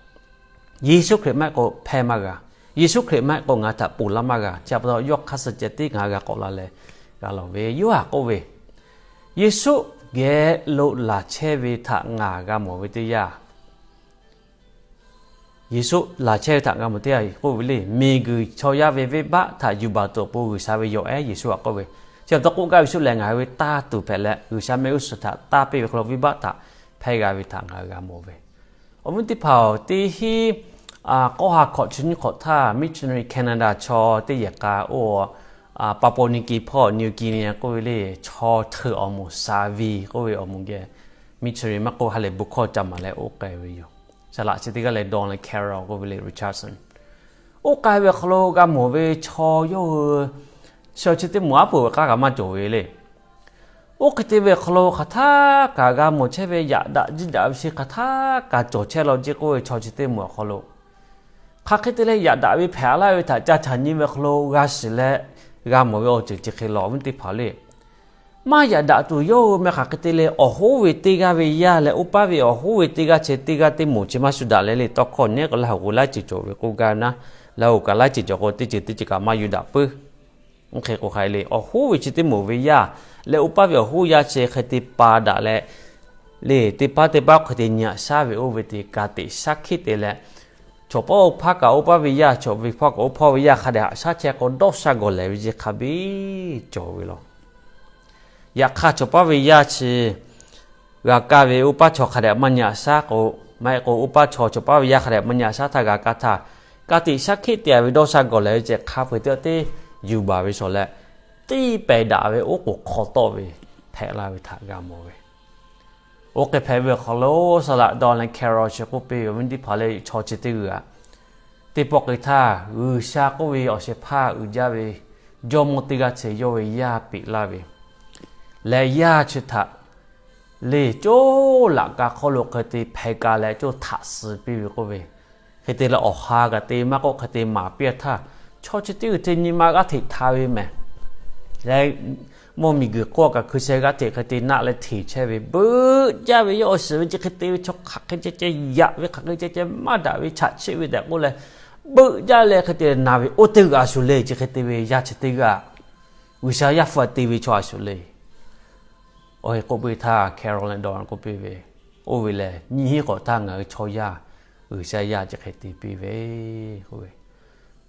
Yeˍsuˆ Hkriꞈ maˇ heˆ k'o hpehˇ maˇ g'a. Yeˍsuˆ Hkriꞈ maˇ heˆ k'o ngaˬ htaꞈ ponˬ laˇ maˇ g'a. Chi pa taw yawˇ hk'aˇ suh ceh tiˉ ngaˬ hui g'a k'awꞈ la leh g'a lawˬ ve. Yoˇhanˬ k'oˆ ve, Yeˍsuˆ geh lo laˬ chehˇ ve htaꞈ ngaˬ g'a mawˬ ve teˇ yanˇ, Yeˍsuˆ laˬ chehˇ ve htaꞈ g'a mawˬ teˇ yanˇ k'oˆ ve le, miˬguiˬ chaw yaˇ ve venˇbaˆ htaꞈ yuˬ baˬ tuˬ awˬ pon G'uiˬsha ve yawˬ ehˉ Yeˍsuˆ htaꞈ k'oˆ ve. Chi pa taw k'oˆ gaˇ ve shu lehˬ, ngaˬ hui ve taˇ tuˬ hpehꞈ leh G'uiˬsha mehˆ g'uˇ suhˍ htaꞈ taˇ piˇ ve hk'aw lo venˇbaˆ htaꞈ hpehˇ g'a ve htaꞈ ngaˬ hui g'a mawˬ ve. Awˬ viˉ teˇ hpaˍ-oˬ, teˇ hinˉ k'awˇ ha hkawꞈ chi nyiˇ hk'awꞈ htaˇ, missionary Canada chaw teˇ yehˬ k'a oˇ, Papua New Guinea, hpawˇ New Guinea k'oˆ ve le, chaw hteuꞈ awˬ moˍ Savi k'oˆ ve awˬ moˍ geh missionary maˇ k'oˆ ha lehˬ bon hkawˇ ca maˍ leh oˇ k'ai ve yoˬ. Saˍ laꞈ chi teˇ g'aˇ lehˬ Don leh Carol k'oˆ ve le, Richardson. Oˇ k'ai ve awˬ hk'aw lo g'a mawˬ ve chaw yawˇ hui chi chi teˇ moˍ aˉ poꞈ ve k'aˉ kaꞈ maˇ cawˬ ve le. Oˇ hk'e te ve awˬ hk'aw lo hk'aˬ htaˇ kaꞈ g'a mawˬ chehˇ ve, yaꞈ daꞈ jiˇ daꞈ ve chi hk'aˬ htaˇ kaꞈ cawˬ chehˇ law jiˇ k'oˆ ve chaw chi teˇ moˍ awˬ hk'aw lo, hk'aˬ hk'e te leh yaꞈ daꞈ ve hpehꞈ laˇ ve htaꞈ ca caꞈ nyi ve awˬ hk'aw lo g'a shiˍ leh g'a mawˬ ve awˬ ceuˬ chi hk'e lawˬ ve teˇ hpaˍ le. Maˇ yaꞈ daꞈ tuˬ yawˇ hui meh hk'aˬ hk'e te leh awˬ hoˉ ve teˇ g'aˇ ve yaˇ leh oˇ paˇ ve awˬ hoˉ ve teˇ g'aˇ chehˇ teˇ g'aˇ teˇ moˍ chi maˇ shu daꞈ leh le, tawˇ hkawˇ nehˉ k'o Laˇ huˍ k'o laiˉ ceuˬ cawˬ ve k'oˆ gaˇ ve naˉ, Laˇ huˍ kaꞈ laiˉ ceuˬ cawˬ k'o teˇ ceuˬ teˇ ceuˬ kaꞈ maˇ yuˬ daꞈ puiˉ. Oˇ hk'e k'o hk'aˬ hk'e le, awˬ hoˉ ve chi teˇ moˍ ve yaˇ leh oˇ paˇ ve awˬ hoˉ yaˇ chi hk'e te pa daꞈ leh le, teˇ paˉ teˇ paˉ hk'e te nyi aꞈ shaˉ ve oˇ ve te ka tiꞈ shaˉ hkiˆ te leh, chaw paˉ oˇ hpaˇ kaꞈ oˇ paˇ ve yaˇ, chaw ve hpawˇ kaꞈ oˇ hpawˇ ve yaˇ hk'a dehꞈ haꞈ shaˉ chehˇ k'o dawˇ sha gawˬ lehˬ ve chi hk'a biˇ cawˬ ve lawˬ. Yaꞈ hk'aˇ chaw paˉ ve yaˇ chi g'a kaˇ ve oˇ paˇ chaw hk'a dehꞈ maˇ nyi aꞈ shaˉ k'o, maˇ heˆ k'o oˇ paˇ chaw chaw paˉ ve yaˇ hk'a dehꞈ maˇ nyi aꞈ shaˉ htaˇ g'a kaˇ htaˇ, ka tiꞈ shaˉ hkiˆ te-a ve dawˇ sha gawˬ lehˬ ve ceh hk'a peu-eˬ teˇ g'aˇ teˇ yuˬ baˬ ve shawˍ leh, tiˇ pehˍ daꞈ ve oˉ k'oˍ hk'aw tawˆ ve hpehꞈ la ve htaꞈ g'a mawˬ ve. Oˇ hk'e hpehꞈ ve awˬ hk'aw lo saˍ laꞈ Don leh Carol chi k'oˆ piˇ ve awˬ viˉ teˇ hpaˍ le, chaw chi teˇ g'aˇ teˇ pawˆ k'ai htaˇ G'uiˬsha k'oˆ ve awˬ shehˍ hpaˇ uiˍ jaˇ ve jawˇmawˇ teˇ g'aˇ chi yawˇ ve yaˇ peꞈ laˇ ve leh yaˇ chi htaꞈ le coˇ laꞈ ka hk'oˆ lo hk'e te hpeh ka leh coˇ htaꞈ suh piˇ ve k'oˆ ve, hk'e te leh awˬ ha kaꞈ te maˇ k'oˆ hk'e te maˍ piˇ-a htaˇ, chaw chi teˇ g'aˇ teˇ nyi ma g'aˇ hteꞈ hta ve mehˍ. Leh mvuhˇ miˬguiˬ hk'oˆ kaꞈ hkui sheh g'aˇ hteꞈ hk'e te naˆ leh hteꞈ chehˇ ve, beuꞈ jaˇ ve yawˇ awˬ shiˍ ve chi hk'e te ve chaw hk'aˬ hk'e ceh ceh yaꞈ ve, hk'aˬ hk'e ceh ceh maˇ daꞈ ve, chaꞈ chiˆ ve tehꞈ k'oˆ leh, beuꞈ jaˇ leh hk'e te na ve oˇ teˇ g'aˇ a shu le. Chi hk'e te ve yaˇ chi teˇ g'aˇ G'uiˬsha yaˇ hpu-a te ve chaw a shu le. Oˇ hk'e k'oˆ piˇ htaˇ Carol leh Don k'oˆ piˇ ve, oˇ ve lehˬ nyiˇ hinˉ k'awꞈ htaˇ ngaˬ hui chaw yaˇ G'uiˬsha yaˇ chi hk'e te piˇ ve k'oˆ ve,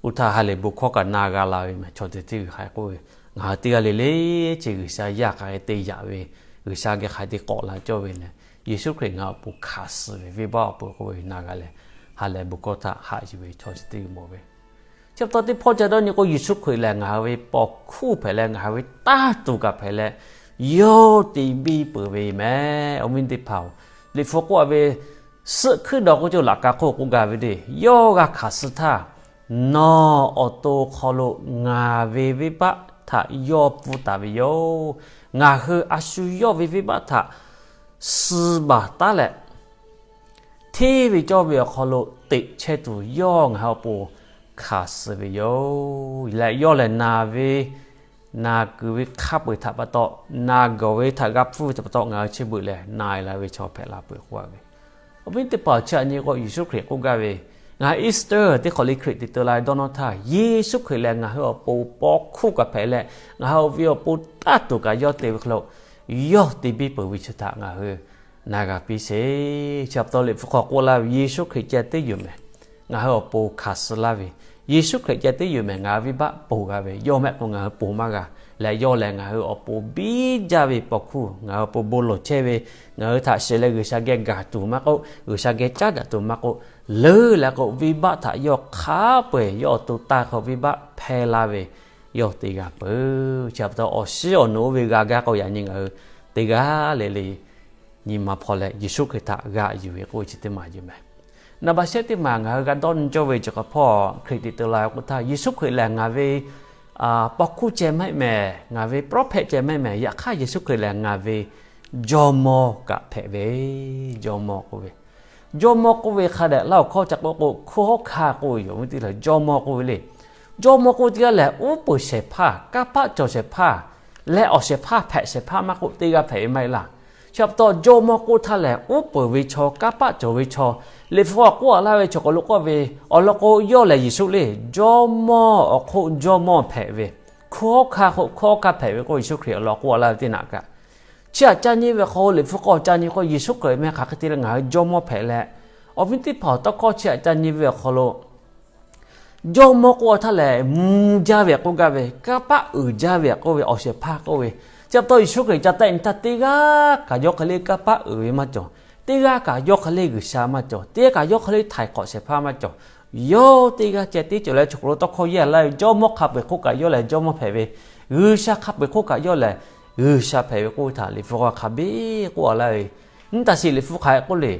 oˇ htaˇ ha lehˬ bon hkawˇ kaꞈ na g'a la ve mehˍ. Chaw teˇ teˇ g'aˇ hk'a k'oˆ ve, ngaˬ hui teˇ g'aˇ le le chi G'uiˬsha yaˇ hk'aˬ hk'e te yaꞈ ve, G'uiˬsha geh hk'aˬ hk'e te k'awꞈ la cawˇ ve leh, Yeˍsuˆ Hkriꞈ ngaˬ awˬ pon hkanˍ suh ve venˇbaˆ awˬ pon k'oˆ ve na g'a leh, ha lehˬ bon hkawˇ htaꞈ haꞈ yuˬ ve chaw chi teˇ g'aˇ mawˬ ve. Chi pa taw teˇ hpawˇ ca dawˇ nyi k'o, Yeˍsuˆ Hkriꞈ lehˬ ngaˬ hui ve paw hkuˇ hpehꞈ leh ngaˬ hui ve taˇ tuˬ kaꞈ hpehꞈ leh, yawˇ te biˇ peuˬ ve mehˍ. Awˬ viˉ teˇ hpaˍ-oˬ, Liꞈ hpu k'oˆ-a ve, suhˆ hkuiˉ dawˬ k'oˆ cawˇ laꞈ ka hk'oˆ k'oˆ gaˇ ve le, yawˇ g'a hkanˍ suh htaˇ, nawˬ awˬ to hk'aw lo ngaˬ ve venˇbaˆ htaꞈ yawˇ pfuhˇ taˍ ve yoˬ. Ngaˬ hui a shu yawˇ ve venˇbaˆ htaꞈ suh baˬ taˉ leh, hteˇ ve cawˇ ve awˬ hk'aw lo teꞈ chehˇ tuˬ yawˇ ngaˬ hui awˬ pon hkanˍ suh ve yoˬ. Leh yawˇ lehˬ na ve, na kuiˬ ve hk'a peu-eˬ htaꞈ pa taw, na gawˬ ve htaꞈ g'a hpfuhˇ ve htaꞈ pa taw ngaˬ hui chi beuꞈ lehˬ na-e la ve chaw hpehꞈ la peuˬ k'oˆ-a ve. Awˬ viˉ teˇ hpaˍ-oˬ, chi htaꞈ nyi k'o Yeˍsuˆ Hkriꞈ k'oˆ gaˇ ve, ngaˬ hui Easter teˇ hk'awꞈ le Hkriꞈ te teu la ve dawˇ nawˇ htaˇ, Yeˍsuˆ Hkriꞈ lehˬ ngaˬ hui awˬ pon paw hkuˇ kaꞈ hpehꞈ leh, ngaˬ hui ve awˬ pon taˇ tuˬ kaꞈ yawˇ te ve hk'e lo, yawˇ te biˇ peuˬ ve chi htaꞈ ngaˬ hui na g'a piˇ sheˍ. Chi pa taw Liꞈ hpu hk'aw k'oˆ laˇ ve, Yeˍsuˆ Hkriꞈ ceh teˇ yoˬ mehˍ. Ngaˬ hui awˬ pon hkanˍ suh laˇ ve, Yeˍsuˆ Hkriꞈ ceh teˇ yoˬ mehˍ. Ngaˬ hui venˇbaˆ ponˬ g'a ve, yawˇ mehˆ k'o ngaˬ hui ponˬ maˇ g'a. leh yawˇ lehˬ ngaˬ hui awˬ pon biˇ jaˇ ve paw hkuˇ, ngaˬ hui awˬ pon bon lawˬ chehˇ ve, ngaˬ hui htaꞈ shiˍ leh G'uiˬsha geh gaˬ tuˬ maˇ k'oˆ, G'uiˬsha geh caˉ daꞈ tuˬ maˇ k'oˆ, leuˉ leh k'o venˇbaˆ htaꞈ yawˇ hk'a peu-eˬ yawˇ awˬ to taˇ hk'aw venˇbaˆ hpehˇ laˇ ve yawˇ teˇ g'aˇ peuˬ. Chi pa taw awˬ shiˉ awˬ nu oˇ ve g'a gaˇ k'o yaꞈ nyi ngaˬ hui teˇ g'aˇ le le nyi ma hpawˇ leh Yeˍsuˆ Hkriꞈ htaꞈ g'aꞈ yuˬ ve k'oˆ ve chi teˇ maˬ yoˬ meh. Naˍ baꞈ shehˉ teˇ maˬ ngaˬ hui g'a dawˇ nyi cawˇ ve chi hk'a hpawˇ Hkriꞈ tiꞈ te la k'o htaˇ, Yeˍsuˆ Hkriꞈ lehˬ ngaˬ ve paw hkuˇ ceh maˇ heˆ mehˍ, ngaˬ ve prophet ceh maˇ heˆ mehˍ. Yaꞈ hk'aˇ Yeˍsuˆ Hkriꞈ lehˬ ngaˬ ve jawˇmawˇ kaꞈ hpehꞈ ve, jawˇmawˇ k'oˆ ve, jawˇmawˇ k'oˆ ve hk'a dehꞈ laˇ awˬ hkawˇ ca k'oˆ k'o, hkunˉ hawˉ hkanˇ k'oˆ ve yoˬ. Awˬ viˉ teˇ hpaˍ, jawˇmawˇ k'oˆ ve le. Jawˇmawˇ k'oˆ ve teˇ g'aˇ lehˬ, uˉ peunˍ shehˍ hpaˇ, kanˇ paˆ cawˬ shehˍ hpaˇ leh awˬ shehˍ hpaˇ hpehꞈ shehˍ hpaˇ maˇ k'oˆ, teˇ g'aˇ hpehꞈ ve maˇ heˆ laˇ. Chi pa taw jawˇmawˇ k'oˆ htaˇ lehˬ, uˉ peunˍ ve chaw, kanˇ paˆ cawˬ ve chaw, Liꞈ hpu awˬ k'oˆ a laˇ ve chaw k'awꞈ lo k'oˆ ve awˬ lawn k'o, yawˇ lehˬ Yeˍsuˆ le. Jawˇmawˇ awˬ hk'oˆ jawˇmawˇ hpehꞈ ve, hkunˉ hawˉ hkanˇ k'oˆ, hkunˉ hawˉ hkanˇ hpehꞈ ve k'o, Yeˍsuˆ Hkriꞈ awˬ lawn k'oˆ a laˇ ve teˇ naꞈ kaꞈ, chi htaꞈ ca nyi ve awˬ hk'aw lo, Liꞈ hpu k'awꞈ ca nyi k'o, Yeˍsuˆ Hkriꞈ meh hk'aˬ hk'e te leh ngaˬ hui jawˇmawˇ hpehꞈ leh, awˬ viˉ teˇ hpaˍ awˬ tawˇ hkawˇ chi htaꞈ ca nyi ve awˬ hk'aw lo, jawˇmawˇ k'oˆ htaˇ lehˬ, mvuh jaˇ ve k'oˆ gaˇ ve, kanˇ paˆ uiˍ jaˇ ve k'oˆ ve, awˬ shehˍ hpaˇ k'oˆ ve. Chi pa taw Yeˍsuˆ Hkriꞈ ca tehˆ nyi htaˇ, teˇ g'aˇ kaꞈ yawˇ hk'e le kanˇ paˆ uiˍ ve maˇ cawˬ. Teˇ g'aˇ kaꞈ yawˇ hk'e le G'uiˬsha maˇ cawˬ. Teˇ g'aˇ kaꞈ yawˇ hk'e le htaiˍ hk'awꞈ shehˍ hpaˇ maˇ cawˬ. Yawˇ teˇ g'aˇ ceh tiˉ cawˬ leh, chaw hk'aw lo tawˇ hkawˇ yehˇ laˇ ve jawˇmawˇ hk'a peu-eˬ hk'oˆ kaꞈ yawˇ lehˬ jawˇmawˇ hpehꞈ ve, G'uiˬsha hk'a peu-eˬ hk'oˆ kaꞈ yawˇ lehˬ G'uiˬsha hpehꞈ ve k'oˆ ve htaꞈ Liꞈ hpu hk'a hk'a biˇ k'oˆ a laˇ ve. Nyi taˍ sheˍ, Liꞈ hpu hk'aˬ hk'e k'oˆ le.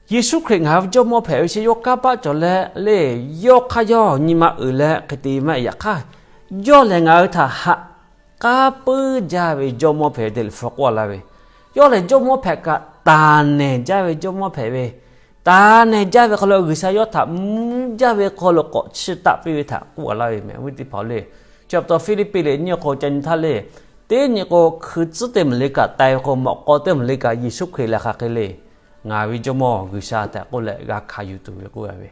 Yeˍsuˆ Hkriꞈ ngaˬ hui ve jawˇmawˇ hpehꞈ ve chi yawˇ kanˇ paˆ cawˬ leh le, yawˇ hk'aˇ yawˇ nyi ma uiˍ leh hk'e te maˇ heˆ. Yaꞈ hk'aˇ, yawˇ lehˬ ngaˬ hui htaꞈ haꞈ k'aˉ puiˉ jaˇ ve jawˇmawˇ hpehꞈ ve te Liꞈ hpu k'oˆ a laˇ ve. Yawˇ lehˬ jawˇmawˇ hpehꞈ kaꞈ, taˍ nehˬ jaˇ ve jawˇmawˇ hpehꞈ ve, taˍ nehˬ jaˇ ve hk'aw lo G'uiˬsha yawˇ htaꞈ mvuh jaˇ ve hk'aw lo k'awꞈ chiˇ taˆ piˇ ve htaꞈ k'oˆ a laˇ ve meh, awˬ viˉ teˇ hpaˍ le. Chi pa taw Hpiˇliˇpiˆ liꞈ nyiˇ hk'aw ca nyi htaˇ le, teˇ nyi k'o, hkui tcuhˉ teˇ maˬ le kaꞈ tai ve k'o, mawꞈ k'aw teˇ maˬ le kaꞈ Yeˍsuˆ Hkriꞈ lehˬ hk'aˬ hk'e le, ngaˬ ve jawˇmawˇ G'uiˬsha tehꞈ k'oˆ leh g'a hkanˍ yuˬ tuˬ ve k'oˆ a ve.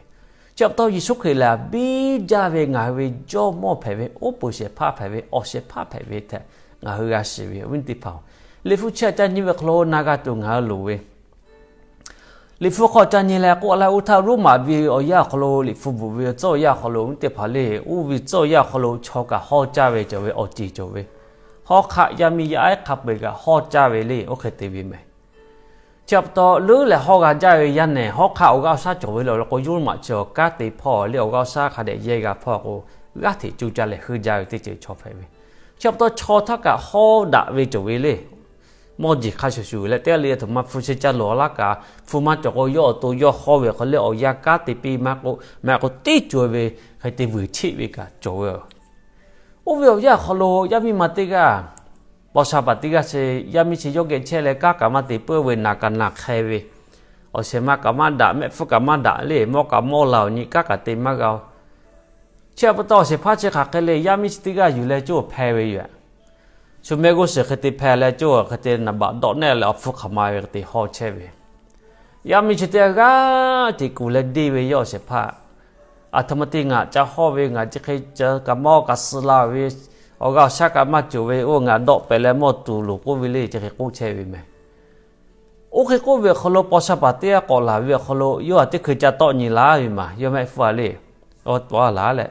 Chi pa taw Yeˍsuˆ Hkriꞈ lehˬ biˇ jaˇ ve ngaˬ hui ve jawˇmawˇ hpehꞈ ve, uˉ peunˍ shehˍ hpaˇ hpehꞈ ve, awˬ shehˍ hpaˇ hpehꞈ ve tehꞈ ngaˬ hui g'a shiˍ ve, awˬ viˉ teˇ hpaˍ-oˬ, Liꞈ hpu chi htaꞈ ca nyi ve hk'aw lo na g'a tuˬ ngaˬ hui loˍ ve, Liꞈ hpu hk'aw ca nyi leh k'oˆ laˇ, oˇ htaˇ Roˉmaꞈ ve awˬ yanˇ awˬ hk'aw lo Liꞈ hpu bvuhꞈ ve tcuhˉ awˬ yanˇ awˬ hk'aw lo, awˬ viˉ teˇ hpaˍ le, oˇ ve tcuhˉ awˬ yanˇ awˬ hk'aw lo chaw kaꞈ hawˇ caˇ ve cawˬ ve, awˬ ceˬ cawˬ ve, hawˉ hk'aˆ yaˇ miˇ yaˇ ehˉ hk'a peu-eˬ kaꞈ hawˇ caˇ ve le, oˇ hk'e te ve meh. Chi pa taw leuˉ lehˬ hawˇ g'a jaˇ ve yaˇ nehˬ hawˉ hk'aˆ awˬ g'aˇ awˬ shaˉ cawˬ ve le, awˬ lawn k'o Roˉmaꞈ chi awˬ kanˉ te hpawˇ le, awˬ g'aˇ awˬ shaˉ hk'a dehꞈ yehˇ g'a hpawˇ k'o, g'aˇ hteꞈ cuˇ caˇ leh heuˆ jaˇ ve teˇ ceuˬ chaw hpehꞈ ve. Chi pa taw chaw htaˇ kaꞈ hawˇ daꞈ ve cawˬ ve le. Mawˇ jeˬ hk'a shuˍ shuˍ leh teˇ g'aˇ le a htoꞈ ma hpu shi caˇ lawˬ laˇ kaꞈ, hpu maˇ cawˬ k'o yawˇ awˬ to yawˇ hawˇ ve awˬ hk'aw le awˬ yanˇ kanˉ te piˇ maˇ k'oˆ, maˇ k'o teˇ cawˬ ve hk'e te vuiˬ cheˆ ve kaꞈ cawˬ ve. Oˇ ve awˬ yanˇ awˬ hk'aw lo yaˇ miˇ ma teˇ g'aˇ, paw sha paˍ teˇ g'aˇ chi yaˇ miˇ chi yawˇ geh chehˇ leh kanˉ kaꞈ maˇ te peuˬ ve, naˬ kaꞈ naˬ hk'e ve, awˬ shehˍ ma kaꞈ maˇ daꞈ, mehˆ hpfuhˇ kaꞈ maˇ daꞈ le, mawˇ kaꞈ mawˇ la awˬ nyi, kanˉ kaꞈ te maˇ g'a-o. Chi pa taw awˬ shehˍ hpaˇ chi hk'aˬ hk'e le, yaˇ miˇ chi teˇ g'aˇ yuˬ leh coˇ hpeh ve yoˬ. Shu mehˆ g'uˇ suhˍ hk'e te hpeh leh coˇ hk'e te naˍ baꞈ dawˆ nehˆ leh awˬ hpfuhˇ hk'aˬ ma ve hk'e te hawˇ chehˇ ve. Yaˇ miˇ chi teˇ g'aˇ g'aˇ hteꞈ kuˬ leh deˇ ve yawˇ awˬ shehˍ hpaˇ, a htoꞈ ma te ngaˬ ca hawˇ ve, ngaˬ chi hk'e kaꞈ mawˇ kaꞈ suh la ve, awˬ g'aˇ awˬ shaˉ kaꞈ maˇ cawˬ ve, oˇ ngaˬ dawˆ pehꞈ leh mawˇ tuˬ loˍ k'oˆ ve le, chi hk'e k'oˆ chehˇ ve meh. Oˇ hk'e k'oˆ ve awˬ hk'aw lo paw sha paˍ teˇ g'aˇ k'awꞈ laˬ ve awˬ hk'aw lo yawˇ htaꞈ teˇ hkui ca tawˆ nyi la ve maˬ, yawˇ mehˆ hpfuhˇ a le, a to a laˬ leh,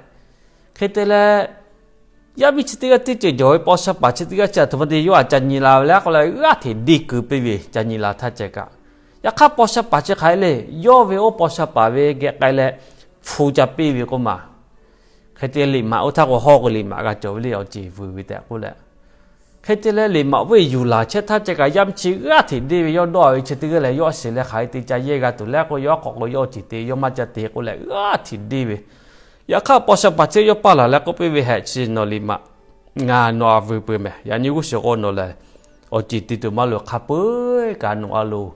hk'e te leh, yaˇ miˇ chi teˇ g'aˇ teˇ ceuˬ jawˬ ve paw sha paˍ chi teˇ g'aˇ chi a htoꞈ ma te yawˇ htaꞈ ca nyi la ve le k'oˆ leh, g'aˇ hteꞈ deˇ kuiˬ piˇ ve ca nyi la htaˇ ceh kaꞈ, yaꞈ hk'aˇ paw sha paˍ chi hk'aˬ hk'e le, yawˇ ve oˇ paw sha paˍ ve geh k'ai leh hpu ca piˇ ve k'oˆ maˬ. Hk'e te liꞈ maꞈ oˇ htaˇ k'o hawˇ k'o liꞈ maꞈ g'a cawˬ ve le, awˬ ceˬ vuiˬ ve tehꞈ k'oˆ leh, hk'e te leh liꞈ maꞈ oˇ ve yuˬ laˬ chehˇ htaˇ ceh kaꞈ yaˇ miˇ chi g'aˇ hteꞈ deˇ ve, yawˇ dawˇ ve chi teˇ g'aˇ lehˬ yawˇ a shiˍ leh hk'aˬ hk'e te ca yehˇ g'a tuˬ le k'o, yawˇ k'awꞈ k'o yawˇ awˬ ceˬ te, yawˇ maˇ ca te k'oˆ leh g'aˇ hteꞈ deˇ ve. Yaꞈ hk'aˇ paw sha paˍ chi yawˇ paˇ laˬ leh k'oˆ piˇ ve, Heh chi nawˬ liꞈ maꞈ, ngaˬ nawˬ a vuiˬ peuˬ meh. Yaꞈ nyi g'uˇ suhˍ k'o nawˬ lehˬ awˬ ceˬ te tuˬ maˇ loˍ, hk'a peu-eˬ kaꞈ nawˬ a loˍ,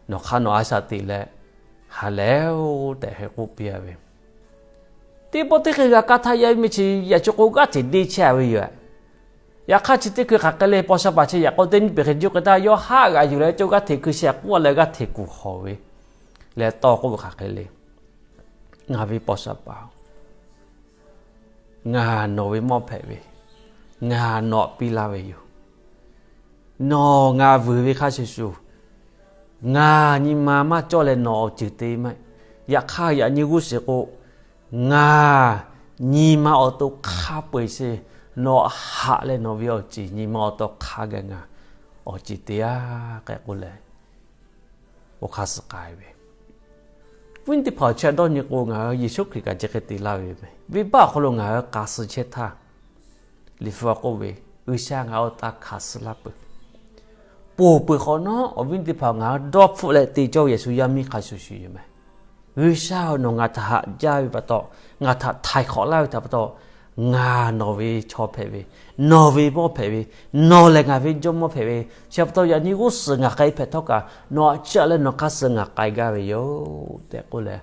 nawˬ hk'aˇ nawˬ a shaꞈ teꞈ leh ha lehˬ-oˬ tehꞈ hk'e k'oˆ piˇ a ve. Teˇ pawˆ teˇ hk'e g'a kaˇ htaˇ yaˇ miˇ chi yaꞈ chi k'o g'aˇ hteꞈ deˇ chehˇ a ve yoˬ. Yaꞈ hk'aˇ chi teˇ hkui hk'aˬ hk'e le, paw sha paˍ chi yaꞈ k'o teˇ nyi peˬ hk'e juˇ k'ai htaˇ yawˇ haˆ g'a yuˬ leh coˇ g'aˇ hteꞈ hkui sheh k'oˆ leh g'aˇ hteꞈ kuˬ hawˬ ve leh tawˇ k'oˆ ve hk'aˬ hk'e le, Ngaˬ ve paw sha paˍ-oˬ, ngaˬ nawˬ ve mawˇ hpehꞈ ve, ngaˬ nawˬ htaꞈ piˇ laˇ ve yoˬ. Nawˬ ngaˬ vuiˬ ve hk'a shuˍ shuˍ, ngaˬ nyi ma maˇ cawˇ leh nawˬ awˬ ceuˬ te maˇ heˆ. Yaꞈ hk'aˇ yaꞈ nyi g'uˇ suhˍ k'o, ngaˬ nyi ma awˬ to hk'a peu-eˬ sheˍ nawˬ haꞈ leh nawˬ ve awˬ ceˬ nyi ma awˬ taw hk'a gaˬ ngaˬ awˬ ceˬ te-a k'ehꞈ k'oˆ leh, oˇ hk'aˇ suh k'ai ve. Viˉ teˇ hpaˍ chi htaꞈ dawˇ nyi k'o, ngaˬ hui Yeˍsuˆ Hkriꞈ kaꞈ chi hk'e te laˇ ve yoˬ meh. Venˇbaˆ awˬ hk'aw lo ngaˬ hui k'a suh chehˇ htaˇ, Liꞈ hpu a k'oˆ ve, G'uiˬsha ngaˬ hui awˬ taˇ hkanˍ suh laˇ peuˬ. Ponˬ peuˬ hk'awꞈ nawˉ, awˬ viˉ teˇ hpaˍ, ngaˬ hui dawˇ hpfuhˆ leh te cawˇ ve Yeˍsuˆ yaˇ miˇ hk'a shuˍ shuˍ yoˬ meh. G'uiˬsha-oˬ, nawˬ ngaˬ htaꞈ haꞈ jaˇ ve pa taw, ngaˬ htaꞈ htaiˍ hk'awꞈ laˇ ve htaꞈ pa taw, ngaˬ nawˬ ve chaw hpehꞈ ve, nawˬ ve mawˇ hpehꞈ ve, nawˬ lehˬ ngaˬ ve jawˇmawˇ hpehꞈ ve, chi pa taw yaꞈ nyi g'uˇ suhˍ ngaˬ k'ai hpehꞈ htawˇ kaꞈ nawˬ htaꞈ chiˇ aꞈ leh nawˬ hk'aˇ suh ngaˬ k'ai gaˇ ve yoˬ tehꞈ k'oˆ leh,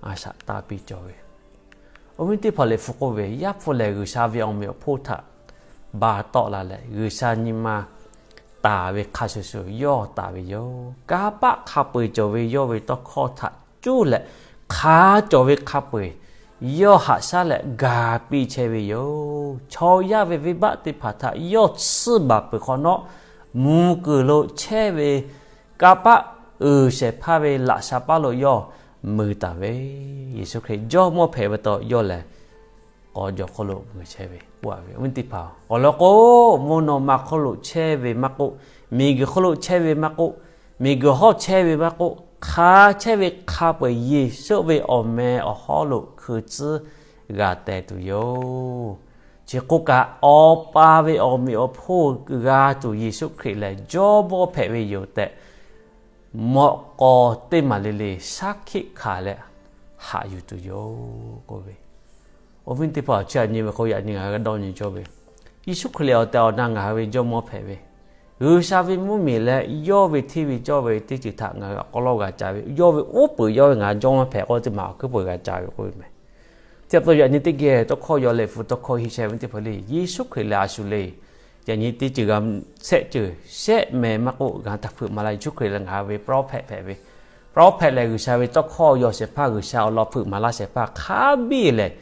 a shaꞈ tanˇ piˇ cawˬ ve. Awˬ viˉ teˇ hpaˍ, Liꞈ hpu k'oˆ ve, Yaˇ hpu lehˬ G'uiˬsha ve awˬ meꞈ awˬ hponˇ htaꞈ ba tawˆ la leh, G'uiˬsha nyi ma taˍ ve hk'a shuˍ shuˍ yawˇ taˍ ve yoˬ. Kanˇ paˆ hk'a peu-eˬ cawˬ ve yawˇ ve tawˇ hkawˇ htaꞈ cuˇ leh, hk'a cawˬ ve hk'a peu-eˬ yawˇ haꞈ shaˉ leh gaˬ piˇ chehˇ ve yoˬ. Chaw yaˇ ve venˇbaˆ teˇ hpaˍ htaꞈ yawˇ tsuhˇ baˬ peuˬ hk'awꞈ nawˉ, mvuh kuiˬ lo chehˇ ve kanˇ paˆ uiˍ shehˍ hpaˇ ve laꞈ sha paˉ lo yawˇ mui taˍ ve. Yeˍsuˆ Hkriꞈ jawˇmawˇ hpehꞈ ve pa taw yawˇ lehˬ k'aw jaw hk'oˆ lo mui chehˇ ve k'oˆ a ve. Awˬ viˉ teˇ hpaˍ, awˬ lawn k'o, mvuhˇ naw ma hk'oˆ lo chehˇ ve maˇ k'oˆ, miˬguiˬ hk'oˆ lo chehˇ ve maˇ k'oˆ, miˬguiˬ hawˉ chehˇ ve maˇ k'oˆ, hk'a chehˇ ve hk'a peu-eˬ Yeˍsuˆ ve awˬ meh awˬ hawˉ lo hkui tcuhˉ g'a teh tuˬ yoˬ. Chi k'oˆ kaꞈ, Awˬ pa ve awˬ meꞈ awˬ hponˇ g'a tuˬ Yeˍsuˆ Hkriꞈ lehˬ jawˇmawˇ hpehꞈ ve yoˬ tehꞈ, mawꞈ k'aw teˇ maˬ le le shaˉ hkiˆ hkanˍ leh haꞈ yuˬ tuˬ yoˬ k'oˆ ve. Awˬ viˉ teˇ hpaˍ, chi aꞈ nyi ve k'o, yaꞈ nyi ngaˬ hui dawˇ nyi cawˇ ve, Yeˍsuˆ Hkriꞈ lehˬ awˬ tehˬ awˬ na ngaˬ hui ve jawˇmawˇ hpehꞈ ve, G'uiˬsha ve mvuhˇmiˬ leh yawˇ ve hteˇ ve cawˇ ve teˇ ceuˬ htaꞈ ngaˬ hui awˬ hk'aw lo g'a ca ve, yawˇ ve uˉ peunˍ yawˇ ve ngaˬ hui jawˇmawˇ hpehꞈ k'oˆ teˇ maˬ awˬ hkuiˉ peuˬ g'a ca ve k'oˆ ve meh. Chi pa taw yaꞈ nyi teˇ geh tawˇ hkawˇ yaw leh hpu tawˇ hkawˇ henˇ chehˇ ve teˇ hpaˍ le, Yeˍsuˆ Hkriꞈ lehˬ a shu le. Yaꞈ nyi teˇ ceuˬ g'a shehˆ ceuˬ shehˆ meh maˇ k'oˆ, g'a htaꞈ hpeuꞈ maˍ laˇ. Yeˍsuˆ Hkriꞈ lehˬ ngaˬ hui ve prophet hpehꞈ ve, prophet lehˬ G'uiˬsha ve tawˇ hkawˇ yaw shehˍ hpaˇ, G'uiˬsha awˬ lawn hpeuꞈ maˍ laˇ shehˍ hpaˇ hk'a biˇ lehˬ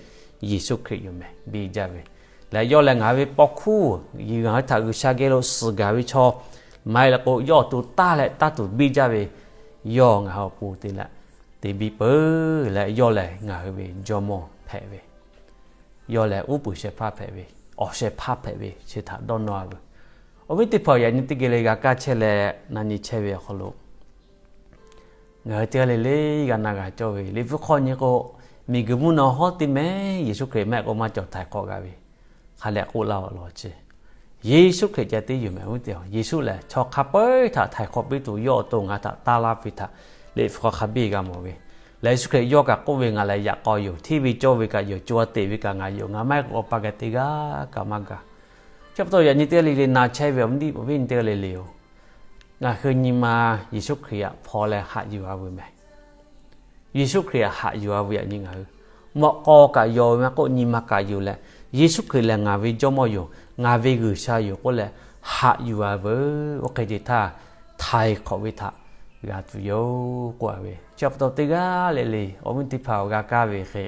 Yeˍsuˆ Hkriꞈ yoˬ meh, biˇ jaˇ ve. Leh yawˇ lehˬ ngaˬ hui ve paw hkuˇ, ngaˬ hui htaꞈ G'uiˬsha geh lo suhˍ gaˬ ve chaw maˇ heˆ leh k'o, yawˇ awˬ to taˇ leh taˇ tuˬ biˇ jaˇ ve, yawˇ ngaˬ hui awˬ pon te leh te biˇ peuˬ leh, yawˇ lehˬ ngaˬ hui ve jawˇmawˇ hpehꞈ ve, yawˇ lehˬ uˉ peunˍ shehˍ hpaˇ hpehꞈ ve, awˬ shehˍ hpaˇ hpehꞈ ve chi htaꞈ dawˇ nawˇ a veuˬ. Awˬ viˉ teˇ hpaˍ, yaꞈ nyi teˇ geh le g'a kaˇ chehˇ leh na nyi chehˇ ve awˬ hk'aw lo ngaˬ hui teˇ g'aˇ le le g'a na g'a cawˇ ve, Liꞈ hpu hk'aw nyi k'o, miˬguiˬ mvuhˇ naw hawˉ teˇ meh Yeˍsuˆ Hkriꞈ mehˆ k'o maˇ cawˬ htaiˍ hk'awꞈ g'a ve hk'a leh k'oˆ laˇ awˬ lawn chi, Yeˍsuˆ Hkriꞈ ca tiˉ yoˬ meh. Awˬ viˉ teˇ hpaˍ, Yeˍsuˆ lehˬ chaw hk'a peu-eˬ htaꞈ htaiˍ hk'awꞈ piˇ tuˬ yawˇ awˬ to ngaˬ htaꞈ taˇ laˇ piˇ htaꞈ Liꞈ hpu hk'aw hk'a biˇ g'a mawˬ ve. Leh Yeˍsuˆ Hkriꞈ yawˇ kaꞈ k'oˆ ve, Ngaˬ lehˬ yaꞈ k'aw yoˬ, hteˇ ve cawˇ ve kaꞈ yoˬ, co-a teꞈ ve kaꞈ ngaˬ yoˬ, ngaˬ maˇ heˆ k'o Awˬ pa geh teˇ g'aˇ kaꞈ maˇ gaˬ. Chi pa taw yaꞈ nyi teˇ g'aˇ le le na chehˇ ve awˬ viˉ teˇ g'aˇ le le-oˬ, ngaˬ hui nyi ma Yeˍsuˆ Hkriꞈ htaꞈ hpaw leh haꞈ yuˬ a veuˬ meh. Yeˍsuˆ Hkriꞈ htaꞈ haꞈ yuˬ a veuˬ. Yaꞈ nyi ngaˬ hui mawꞈ k'aw kaꞈ yaw ve maˇ k'oˆ, nyi ma kaꞈ yuˬ leh, Yeˍsuˆ Hkriꞈ lehˬ ngaˬ ve jawˇmawˇ yoˬ, ngaˬ ve G'uiˬsha yoˬ k'oˆ leh haꞈ yuˬ a veuˬ. Oˇ hk'e te htaˇ htaiˍ hk'awꞈ ve htaꞈ g'a tuˬ yoˬ k'oˆ a ve. Chi pa taw teˇ g'aˇ le le awˬ viˉ teˇ hpaˍ-oˬ, g'a kaˇ ve hk'e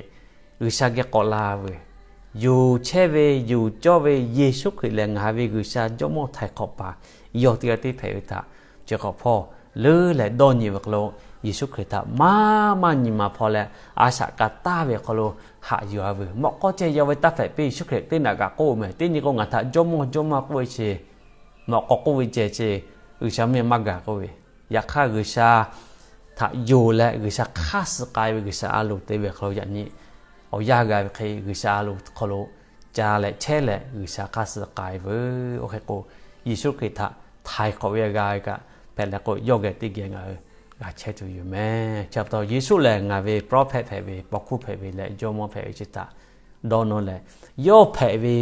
G'uiˬsha geh k'awꞈ la veuˬ. Yonˍ chehˇ ve, yonˍ cawˇ ve Yeˍsuˆ Hkriꞈ lehˬ ngaˬ ve G'uiˬsha jawˇmawˇ htaiˍ hk'awꞈ paˍ yawˇ teˇ g'aˇ tiˉ hpehꞈ ve htaꞈ chi hk'awꞈ hpawˇ leuˉ leh dawˇ nyi ve hk'aw lo, Yeˍsuˆ Hkriꞈ htaꞈ maˇ maˇ nyi ma hpaw leh, a shaꞈ ka taˇ ve hk'aw lo haꞈ yuˬ a veuˬ. Mawꞈ k'aw ceh yaw ve taˇ hpehꞈ piˇ. Yeˍsuˆ Hkriꞈ teˇ naꞈ kaꞈ k'oˆ meh, teˇ nyi k'o ngaˬ htaꞈ jawˇmawˇ jawˇmawˇ k'oˆ ve chi, mawꞈ k'aw k'oˆ ve ceh chi, G'uiˬsha mvuhˇ maˇ gaˬ k'oˆ ve. Yaꞈ hk'aˇ G'uiˬsha htaꞈ yonˍ leh G'uiˬsha hk'aˇ suh k'ai ve G'uiˬsha a loˍ te ve hk'aw lo yaꞈ nyi awˬ yanˇ g'a ve hk'e G'uiˬsha a loˍ hk'aw lo ca leh chehˇ leh G'uiˬsha hk'aˇ suh k'ai veuˬ. Oˇ hk'e k'o, Yeˍsuˆ Hkriꞈ htaꞈ htaiˍ hk'awꞈ ve g'a ve kaꞈ hpehꞈ leh k'o, yawˇ geh teˇ geh ngaˬ hui g'a chehˇ tuˬ yoˬ meh. Chi pa taw Yeˍsuˆ lehˬ ngaˬ ve prophet hpehꞈ ve, paw hkuˇ hpehꞈ ve leh jawˇmawˇ hpehꞈ ve chi htaꞈ dawˇ nawˇ leh, yawˇ hpehꞈ ve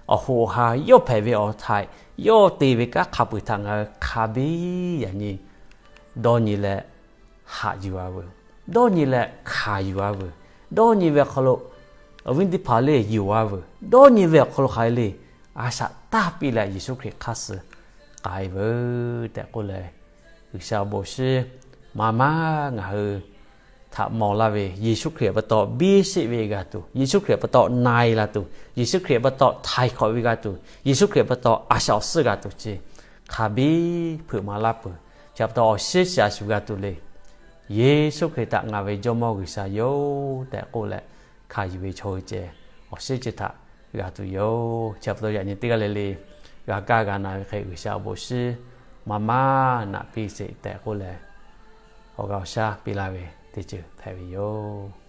awˬ hoꞈ awˬ ha, yawˇ hpehꞈ ve awˬ htaiꞈ, yawˇ te ve kanˉ hk'a peu-eˬ htaꞈ ngaˬ hui hk'a biˇ yaꞈ nyi dawˇ nyi leh haꞈ yuˬ a veuˬ. Dawˇ nyi leh hkanˍ yuˬ a veuˬ. Dawˇ nyi ve awˬ hk'aw lo awˬ viˉ teˇ hpaˍ le yonˍ a veuˬ. Dawˇ nyi ve awˬ hk'aw lo hk'aˬ hk'e le a shaꞈ taˇ piˇ leh Yeˍsuˆ Hkriꞈ hk'aˇ suh k'ai veuˬ tehꞈ k'oˆ leh, G'uiˬsha awˬ bon shinˉ maˇ maˇ ngaˬ hui htaꞈ mawˬ laˇ ve, Yeˍsuˆ Hkriꞈ pa taw biˇ sheˆ ve g'a tuˬ, Yeˍsuˆ Hkriꞈ pa taw na-e la tuˬ, Yeˍsuˆ Hkriꞈ pa taw htaiˍ hk'awꞈ ve g'a tuˬ, Yeˍsuˆ Hkriꞈ pa taw a shaꞈ awˬ suhˉ g'a tuˬ chi hk'a biˇ hpeuꞈ maˍ laˇ peuˬ. Chi pa taw awˬ shinˉ chi a shu g'a tuˬ le. Yeˍsuˆ Hkriꞈ htaꞈ ngaˬ ve jawˇmawˇ G'uiˬsha yoˬ tehꞈ k'oˆ leh, hkanˍ yuˬ ve chaw hui ceh awˬ shinˉ chi htaꞈ g'a tuˬ yoˬ. Chi pa taw yaꞈ nyi teˇ g'aˇ le le g'a kaˇ g'a na ve hk'e G'uiˬsha awˬ bon shinˉ maˇ maˇ naꞈ piˇ sheˍ tehꞈ k'oˆ leh, awˬ g'a awˬ shaˉ piˇ laˇ ve teˇ ceuˬ hpehꞈ ve yoˬ.